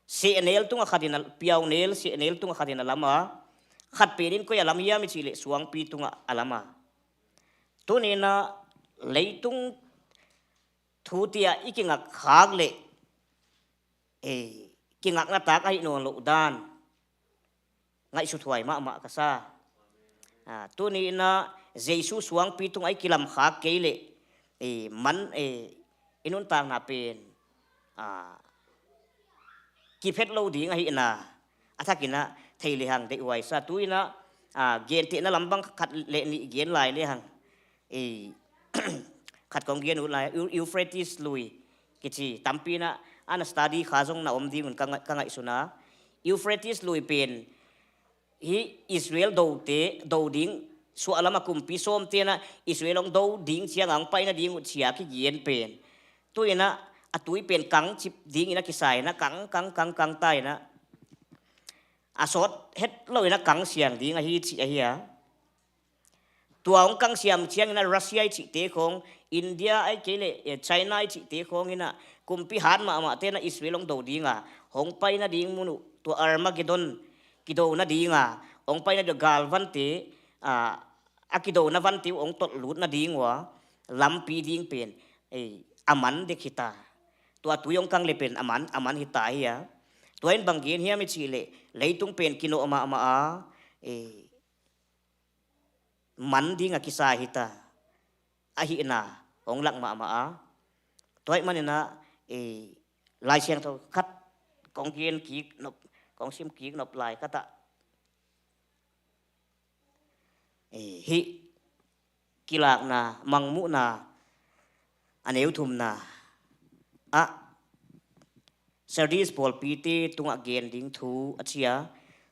Sehnel tungah khatin a, piaunel sehnel tungah khatin a lam a, khat pen in koi a lam hiam i cih leh suangpi tungah a lam a. Tuni inah leitung thute ah i kingak khak leh, eh, kingakna tak ahi nawn loh dan ngaihsut huai mahmah ka sa. Ah, tuni inah Jesu suangpi tungah i kilamkhak kei leh, eh, man, eh, i nuntakna pen, ah, kiphet lo ding ahihna a thak inah thei lehang deih huai sa. Tu inah, ah, gentehna lam bang khat le nih gen lai lehang, eh, khat kong gen uh lai, Eu-, Euphrates lui kici tampi inah ana study kha zong na om ding un ka ngai-, ka ngaihsun a. Euphrates lui pen hih Israel dote, do ding, suahlam a kumpi sawmte inah Israel hong do ding ciangah hong paina ding uh ci-a kigen pen. Tu inah a tui pen kang cip dingin a kisa in ah, kang, kang, kang, kang ta in ah, a sawt het lo in ah kang siang ding ahi cih ahi a. Tua hong kang siam ciangin ah Russia i cihte khawng, India ahih kei leh, eh, China i cihte khawng in ah, kumpi hat mahmahte in ah Israel hong do ding a, hong pai nading mun uh, tua Armageddon kido nading a, hong pai nading galvante, ah, a kidona vante uh hong tolh lut nading uh a, lampi ding pen, eh, a man dek hi ta. Tua tui hong kang le pen a man, a man hi ta hi a. Tua in bang gen hiam i cih leh, leitung pen kinawh mahmah a, eh, man ding a kisa hi ta. Ahihna hong lak mahmah a. Tua ahih manin ah, eh, Lai Siangtho khat kong gen kik nop, kong sim kik nop lai khat ah, eh, hih Kilakna Mangmuhna a neu thumna ah Sardis pawlpite tungah gen ding thu a ci a.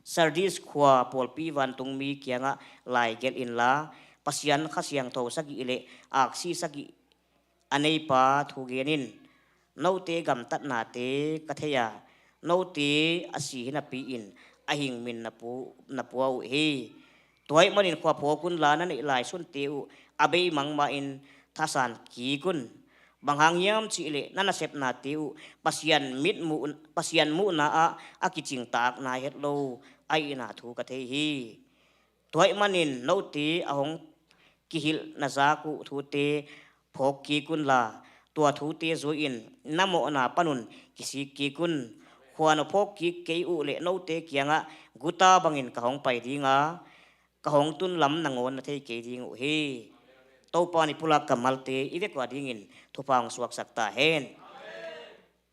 Sardis khua pawlpi vantungmi kiangah lai gelh inla, Pasian Kha Siangtho sagih le aksi sagih a neipa thu gen in. Note gamtatnate ka thei a, note a si hi napi-in a hing min na pu-, na pua uh hi. Tua ahih manin khua phawk unla, na neih lai sunte uh a bei mangmahin thasan kik un. Bang hang hiam cih leh na nasepnate uh Pasian mitmuh, Pasian muhna ah a kicingtak nai het lo ahihna thu ka thei hi. Tua ahih manin note a hong kihilh na zak uh thute phawk kik unla, tua thute zui-in na mawhna panun kisik kik un. Khua na phawk kik kei uh leh note kiangah guta bangin ka hong pai ding a, ka hong tun lam nangawn na thei kei ding uh hi. Topa in i pulak kammalte i vek uh a dingin thupha hong suaksak ta hen.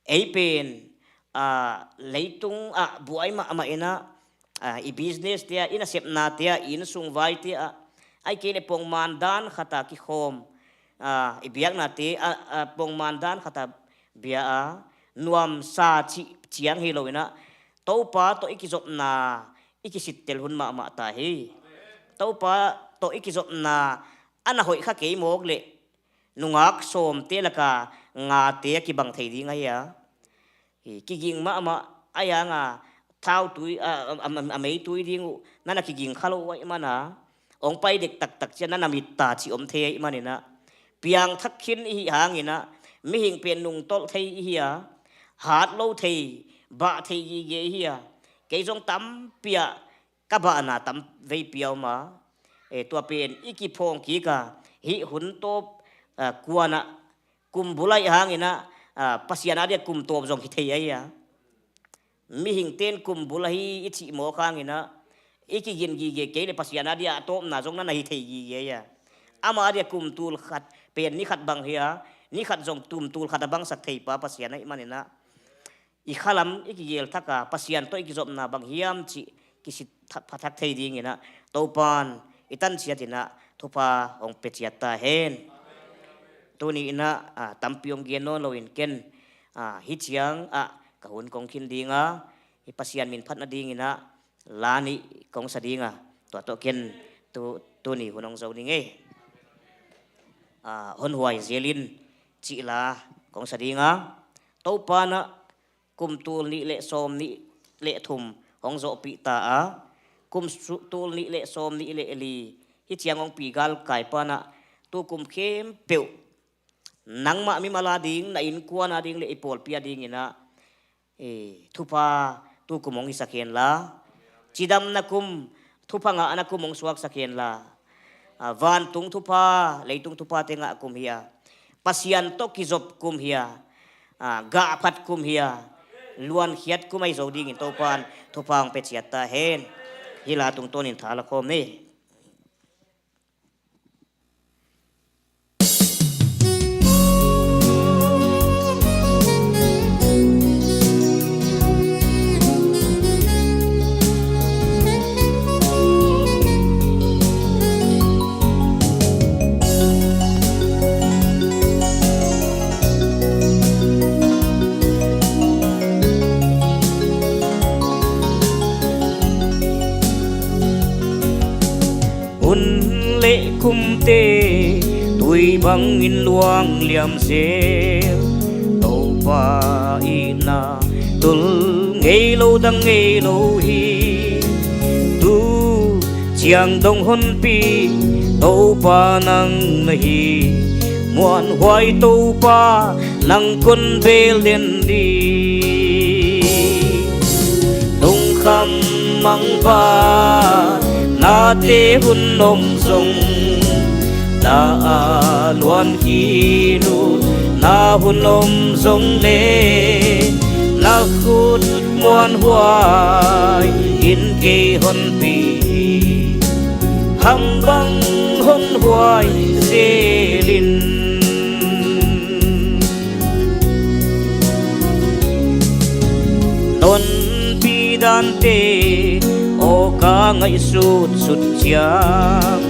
Ei pen, ah, leitung ah buai mahmah in ah, ah, i business te ah, i nasepna te ah, i innsung vai te ah, ahih kei leh pongman dan khat ah kikhawm, ah, i biakna te ah, ah, pongman dan khat ah bia a, nuamsa cih ciang hi lo in ah, Topa tawh i kizopna i kisittel hun mahmah ta hi. Topa tawh i kizopna a na hoih kha kei mawk leh, nungak sawmte laka ngate a kibang thei ding ahi a. Hi, kiging mahmah a, a yang a thautui, a, a, a, a meitui ding uh na na kiging kha lo uh ahih man a, hong pai dek taktak ciang na na mit ta cih om thei ahih manin ah, piangthak khin i hih hangin ah, mihing pen nungtolh thei i hi a, hat lo thei, bah thei gige i hi a, kei zong tampi ah ka bahna tam veipi a om a. Eh, tua pen i kiphawng kik a, hih hun tawp, ah, kuan ah, kum bul ahih hangin ah, ah, Pasian a dia kum tawp zong hi thei ahi a. Mihingte in kum bul ahi i cih mawk hangin ah, i kigin gige kei leh Pasian a dia a tawpna zong na na hi thei gige ahi a. Ama a dia kum tul khat pen ni khat bang hi a, ni khat zong kum tul khat a bangsak thei pa Pasian ahih manin ah, i khalam i kigel thak a, Pasian tawh i kizopna bang hiam cih kisit pha thak thei dingin ah, Topan i tan ciat in ah thupha hong pia ciat ta hen. Tuni in ah, ah, tampi hong gen nawn loin ken, ah, hih ciang ah ka hun kong khin ding a, hih Pasian min phat nadingin ah la nih kong sa ding a, tua tawh ken tu, tuni hun hong zo ning ei. Ah, Honhuai Zelin cih la kong sa ding a, Topa in ah kum tul nih le sawm nih le thum hong zawhpih ta a, kum su-, tul nih le sawm nih le li hih ciang hong pi galkai pa in ah, tu kum khempeuh nangmah mimal a ding, na innkuan a ding le i pawlpi a dingin ah, eh, thupha tu kum hong hisak hen la, cidamna kum, thupha ngahna kum hong suaksak hen la, ah, vantung thupha, leitung thupha te ngah kum hi a, Pasian tawh kizop kum hi a, ah, gahphat kum hi a, luankhiat kum ahi zo dingin Topan thupha hong pia ciat ta hen. Hih la tungtawnin tha la khawm ni. Hun le kumte tui bangin luang liam zel, to Pa itna tul ngei lo dang ngei lo hi. Tu ciang dong honpi Topa nang na hi. Muanhuai Topa nang kon bel den di. Lungkham mangpa nate hun om zong, na a luan kinu na hun om zong le, na khut muanhuai in kei honpi. Hambang honhuai zelin. Nonpi dante awka ngaihsut sut ciang,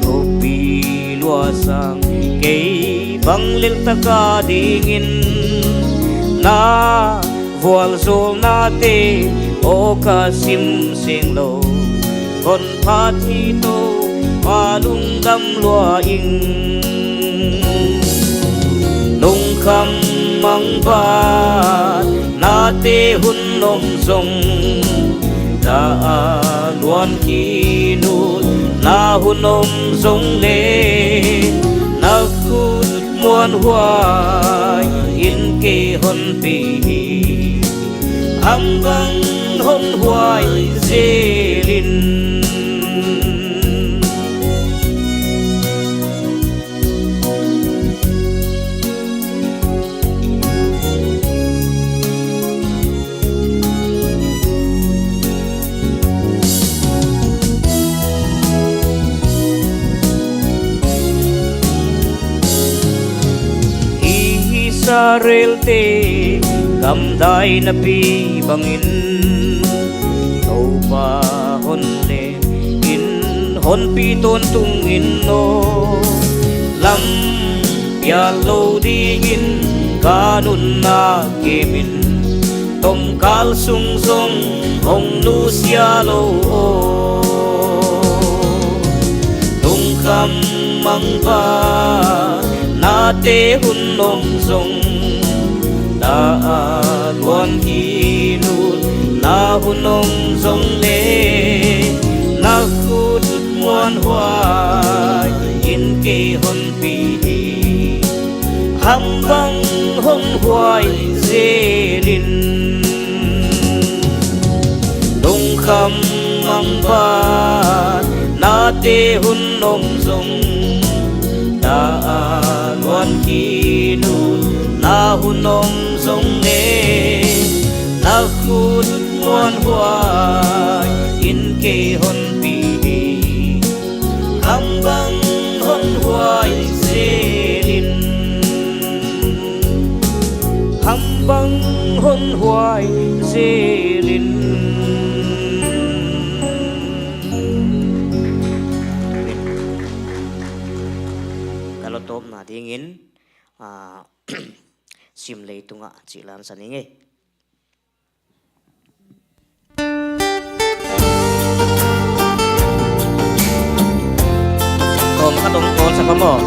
thupi luasang kei bang leltaka dingin na vualzawlnate awka sim seng lo. Honphat hi Topa lungdam lua ing. Lungkham mangpa nate hun om zong, na a luan kinu na hun om zong le, na khut muanhuai in kei honpi hi. Hambang honhuai zelin. Israel-te gamdai napi bangin Topa hon le in honpi tawntung in aw. Lam pial lo dingin ka nunna kemin, tomkal sung zong hong nusia lo aw. Lungkham mangpa nate hun om zong, na a luan kinu na hun om zong le, na khut muanhuai in kei honpi hi. Hambang honhuai zelin. Lungkham mangpa nate hun om zong, na a luan kinu na hun om zong le, na khut muanhuai in kei honpi hi. Hambang honhuai zelin. Hambang honhuai zelin. Ka lotawpna dingin, ah, Sim Leitungah cih lansan ing ei. Tawm khat hong tawlsak ka maw?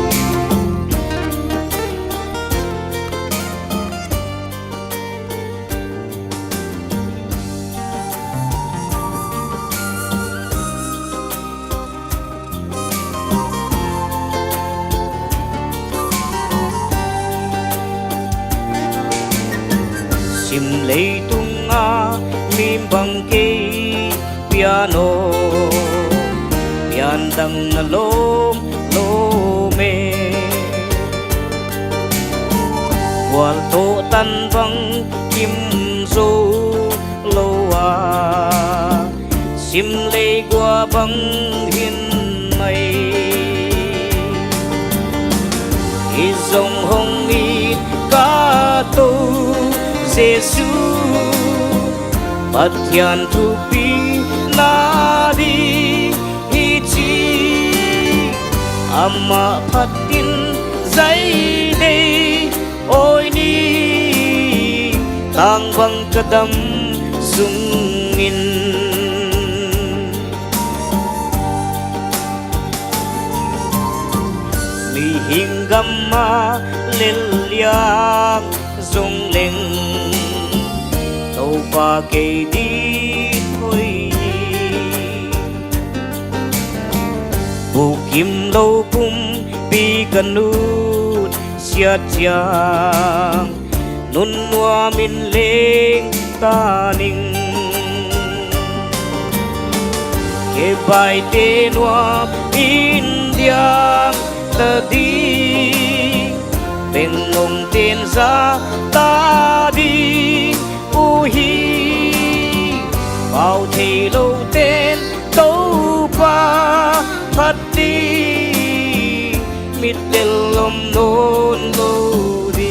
Sim leitung a mi bang kei piano, pian dang na lawm lawm e. Gual tawh tan bang kim zo lo a, sim lei gua bang hin mai. I zong hong it ka To Jesu, Pathian thupi na di hi ci. Amah phatin zai dei awi ni, tang bang ka dam sungin. Mihing gam a lel liang zong leng kei ding hoih hi. Bukim lo pumpi ka nusia ciang, nunnuam in leng ta ning. Kebaite nuam in diang ta ding, bengngong ten za ta ding uh hi. Pau thei lo ten Topa phat ding, mit lel lom nawn lo ding.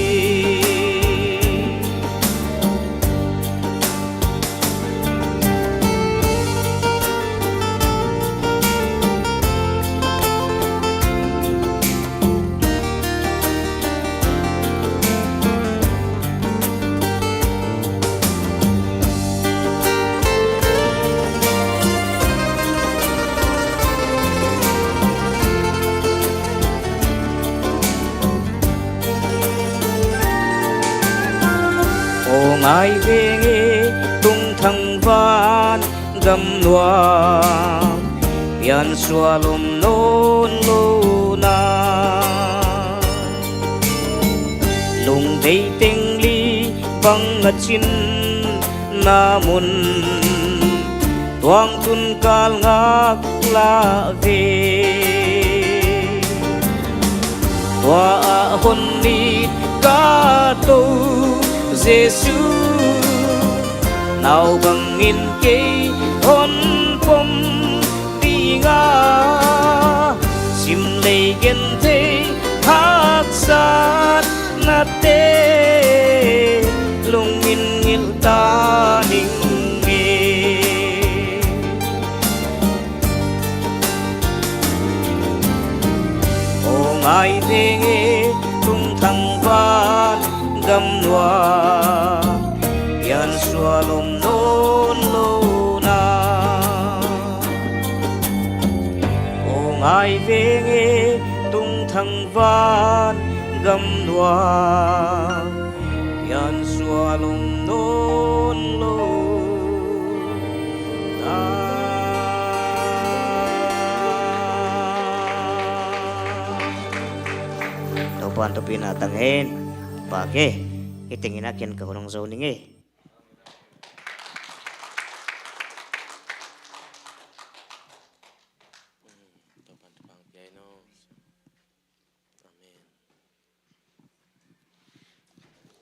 Aw ngai veng e, tungthang van gam nuam, piansual om nawn lo na. Lungdei teng li bang a cin na mun, tuang tun kal ngak lah ve. Tua ah hon nit ka To Jesu, nau bangin kei hon pom dinga, sim lei gen thei haksatnate lungin ngilh ta ning e. Aw ngai veng e, tungthang van gam nuam, piansual om nawn lo na. Aw ngai veng e, tungthang van gam nuam, piansual om nawn lo na. Topa'n thupina tang hen. Pa ke, hih tengin a ken ka hun hong zo ning e. Amen.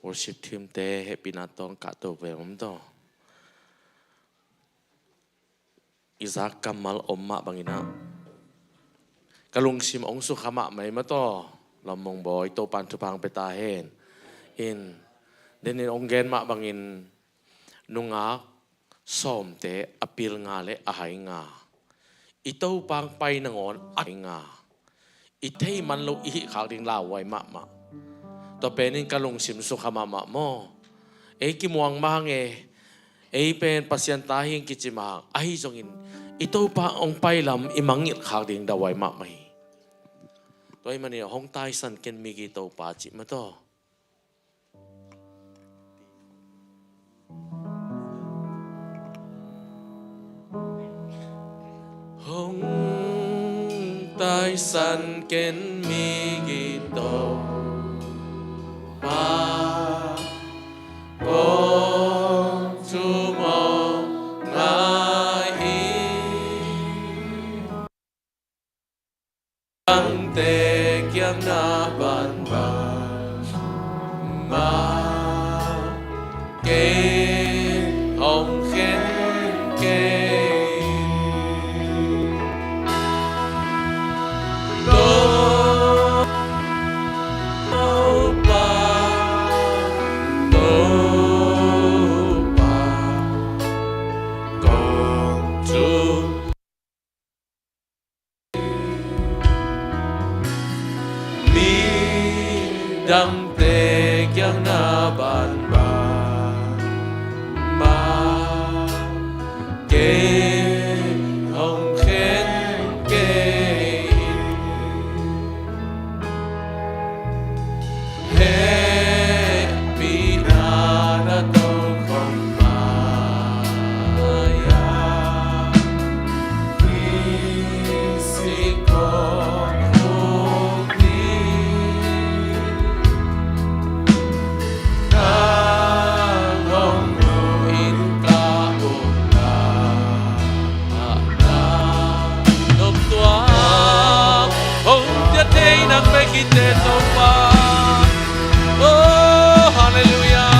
Worship team te hehpihna tawh kah to ve om tawh. I zak kammal om mah bangin ah, ka lungsim hong sukha mahmah ei maw tawh. Lam Mung Bawi, Topa'n thupha hong pia ta hen. In, den in hong gen mah bangin, nungak sawmte a pil nga le a hai nga, i Topa hong pai nangawn a hai nga, i thei man lo i hih khak ding lauhuai mahmah. Tua pen in ka lungsim sukha mahmah maw. Ei kimuang mah hang e, ei pen Pasian ta hi ing kici mah hang, ahi zongin i Topa hong pai lam i mangngilh khak ding dauhuai mahmah hi. Tua ahih manin hong taisan ken migih Topa cih maw tawh. Hong taisan ken migih Topa, kong thumong ngai hi. Dangte kiang na banban mah, kei hong khen kei. Topa, Topa, kong thum Midangte kiang na banban mah, kei Te Topa. Oh, hallelujah.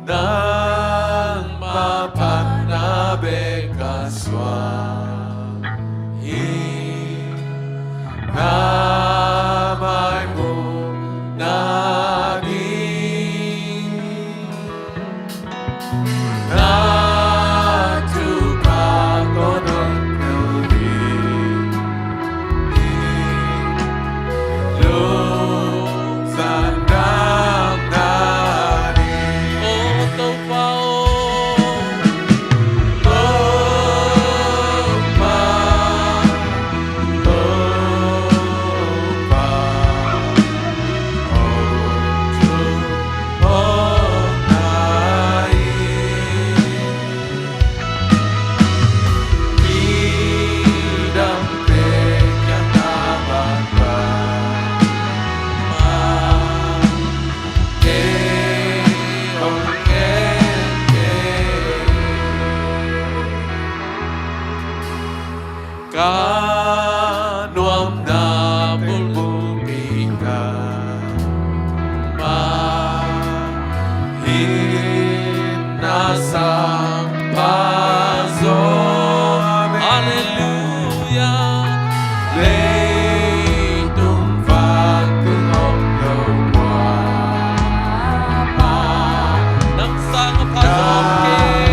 Nangma pan na bek ka suak hi, na maimu na ding. Na thupha tawh nong tel hi. Lungsan dang na ding. O Topa aw. Topa, Topa, ka nuamna bulpi ka ma hin na sang pha zaw. Halleluia. Leitung vantung om lo kua ma nang sang a pha zaw kei.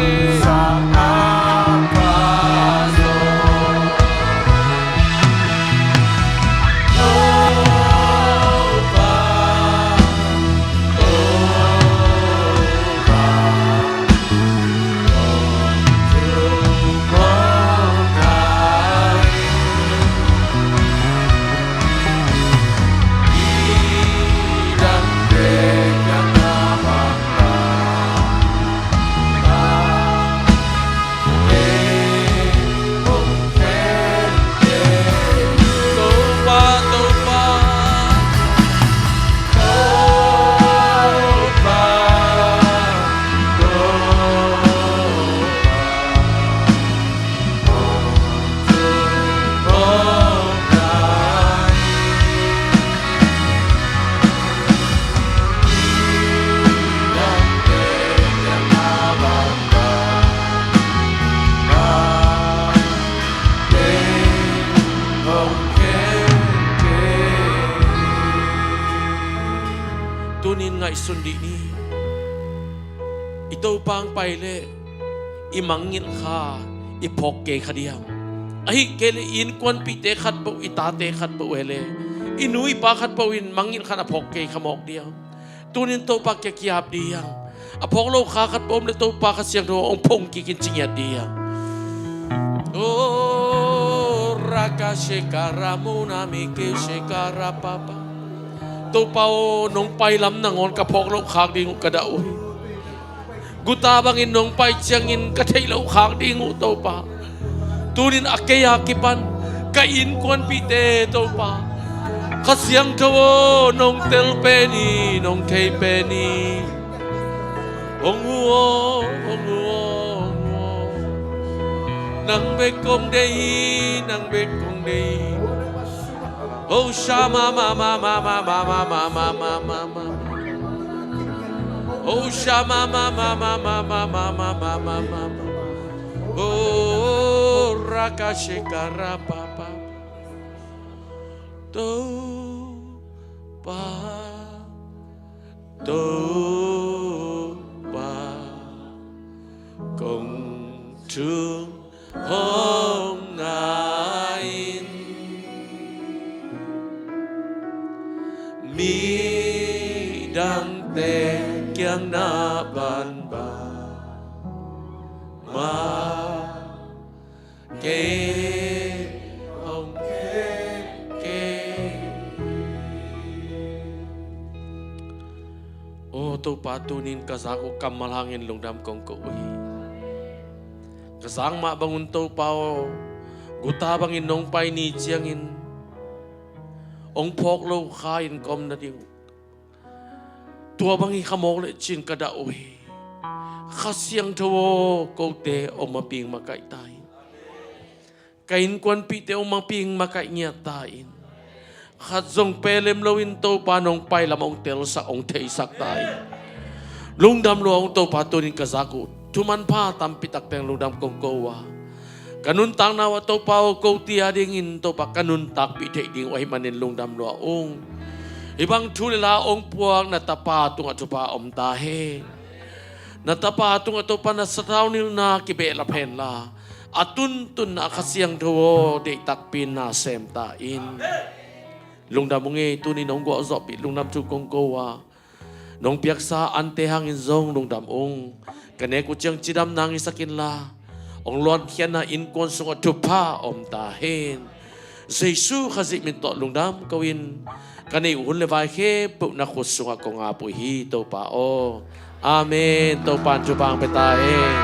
Tunin ngaihsun dih ni. I Topa hong pai leh i mangngilh kha i phawk kei kha diam? Ahih kei leh i innkuanpihte khatpeuh, i tate khatpeuh uh hi leh i nu i pa khatpeuh in mangngilh kha na phawk kei kha mawk diam? Tunin Topa kiang kiap dih hiam? A phawk loh kha khatpeuh om leh Topa Kha Siangtho hong phong kik in ci ngiat dih hiam? Oh, rakashekara munamikeshekara papa. Topa aw, nong pai lam nangawn ka phawk loh khak ding uh ka dah uh hi. Guta bangin nong pai ciangin ka theih loh khak ding uh Topa. Tunin a kei a kipan ka innkuanpihte Topa, Kha Siangtho aw, nong tel pen hi, nong thei pen hi. Hong uh aw, hong uh aw, hong uh aw. Nang bek kong deih hi, nang bek kong deih hi. Oh, shama ma ma ma ma ma. Oh, shama ma ma ma ma. Oh, rakashekara papa. Topa, Topa, kong thung hong ngai in, midangte kiang na banban mah kei hong Topa, tunin ka zak uh kammal hangin lungdam kong ko uh hi. Ka zak mah bangun Topa aw, guta bangin nong pai ni ciangin hong phawk lo kha-in ka om nading uh, tua bang hi kha mawk le cin ka dah uh hi. Kha Siangtho aw, kote hong maping makaih ta in. Ka innkuanpihte hong maping makaih ngiat ta in. Khat zong pelem loin Topa nong pai lam hong telsak, hong theisak ta in. Lungdam lua ung Topa, tunin ka zak uh thu manpha tampi tak teng lungdam kong ko uh a, ka nuntakna uh ah Topa aw, kote a dingin Topa ka nuntakpih theih ding uh ahih manin lungdam lua ung. Hih bang thu le la hong puak na tapa tungah thupha om ta hen. Na tapa tungah Topa na sathau nilhna kibehlap henla, a tuntunna ah Kha Siangtho aw, deih takpi in na sem ta in. Lungdam ung ei, tunin hong guah zawhpih lungdam thu kong ko uh a, nong piaksa ante hangin zong lungdam ung. Ka nek uh ciang cidamna ngisak inla, hong luankhiatna innkuan sungah thupha om ta hen. Jesu Khazih min tawh lungdam ko-in, ka neih uh hun le vai khempeuh na khut sungah kong ap uh hi Topa aw. Amen. Topa in thupha hong pia ta hen.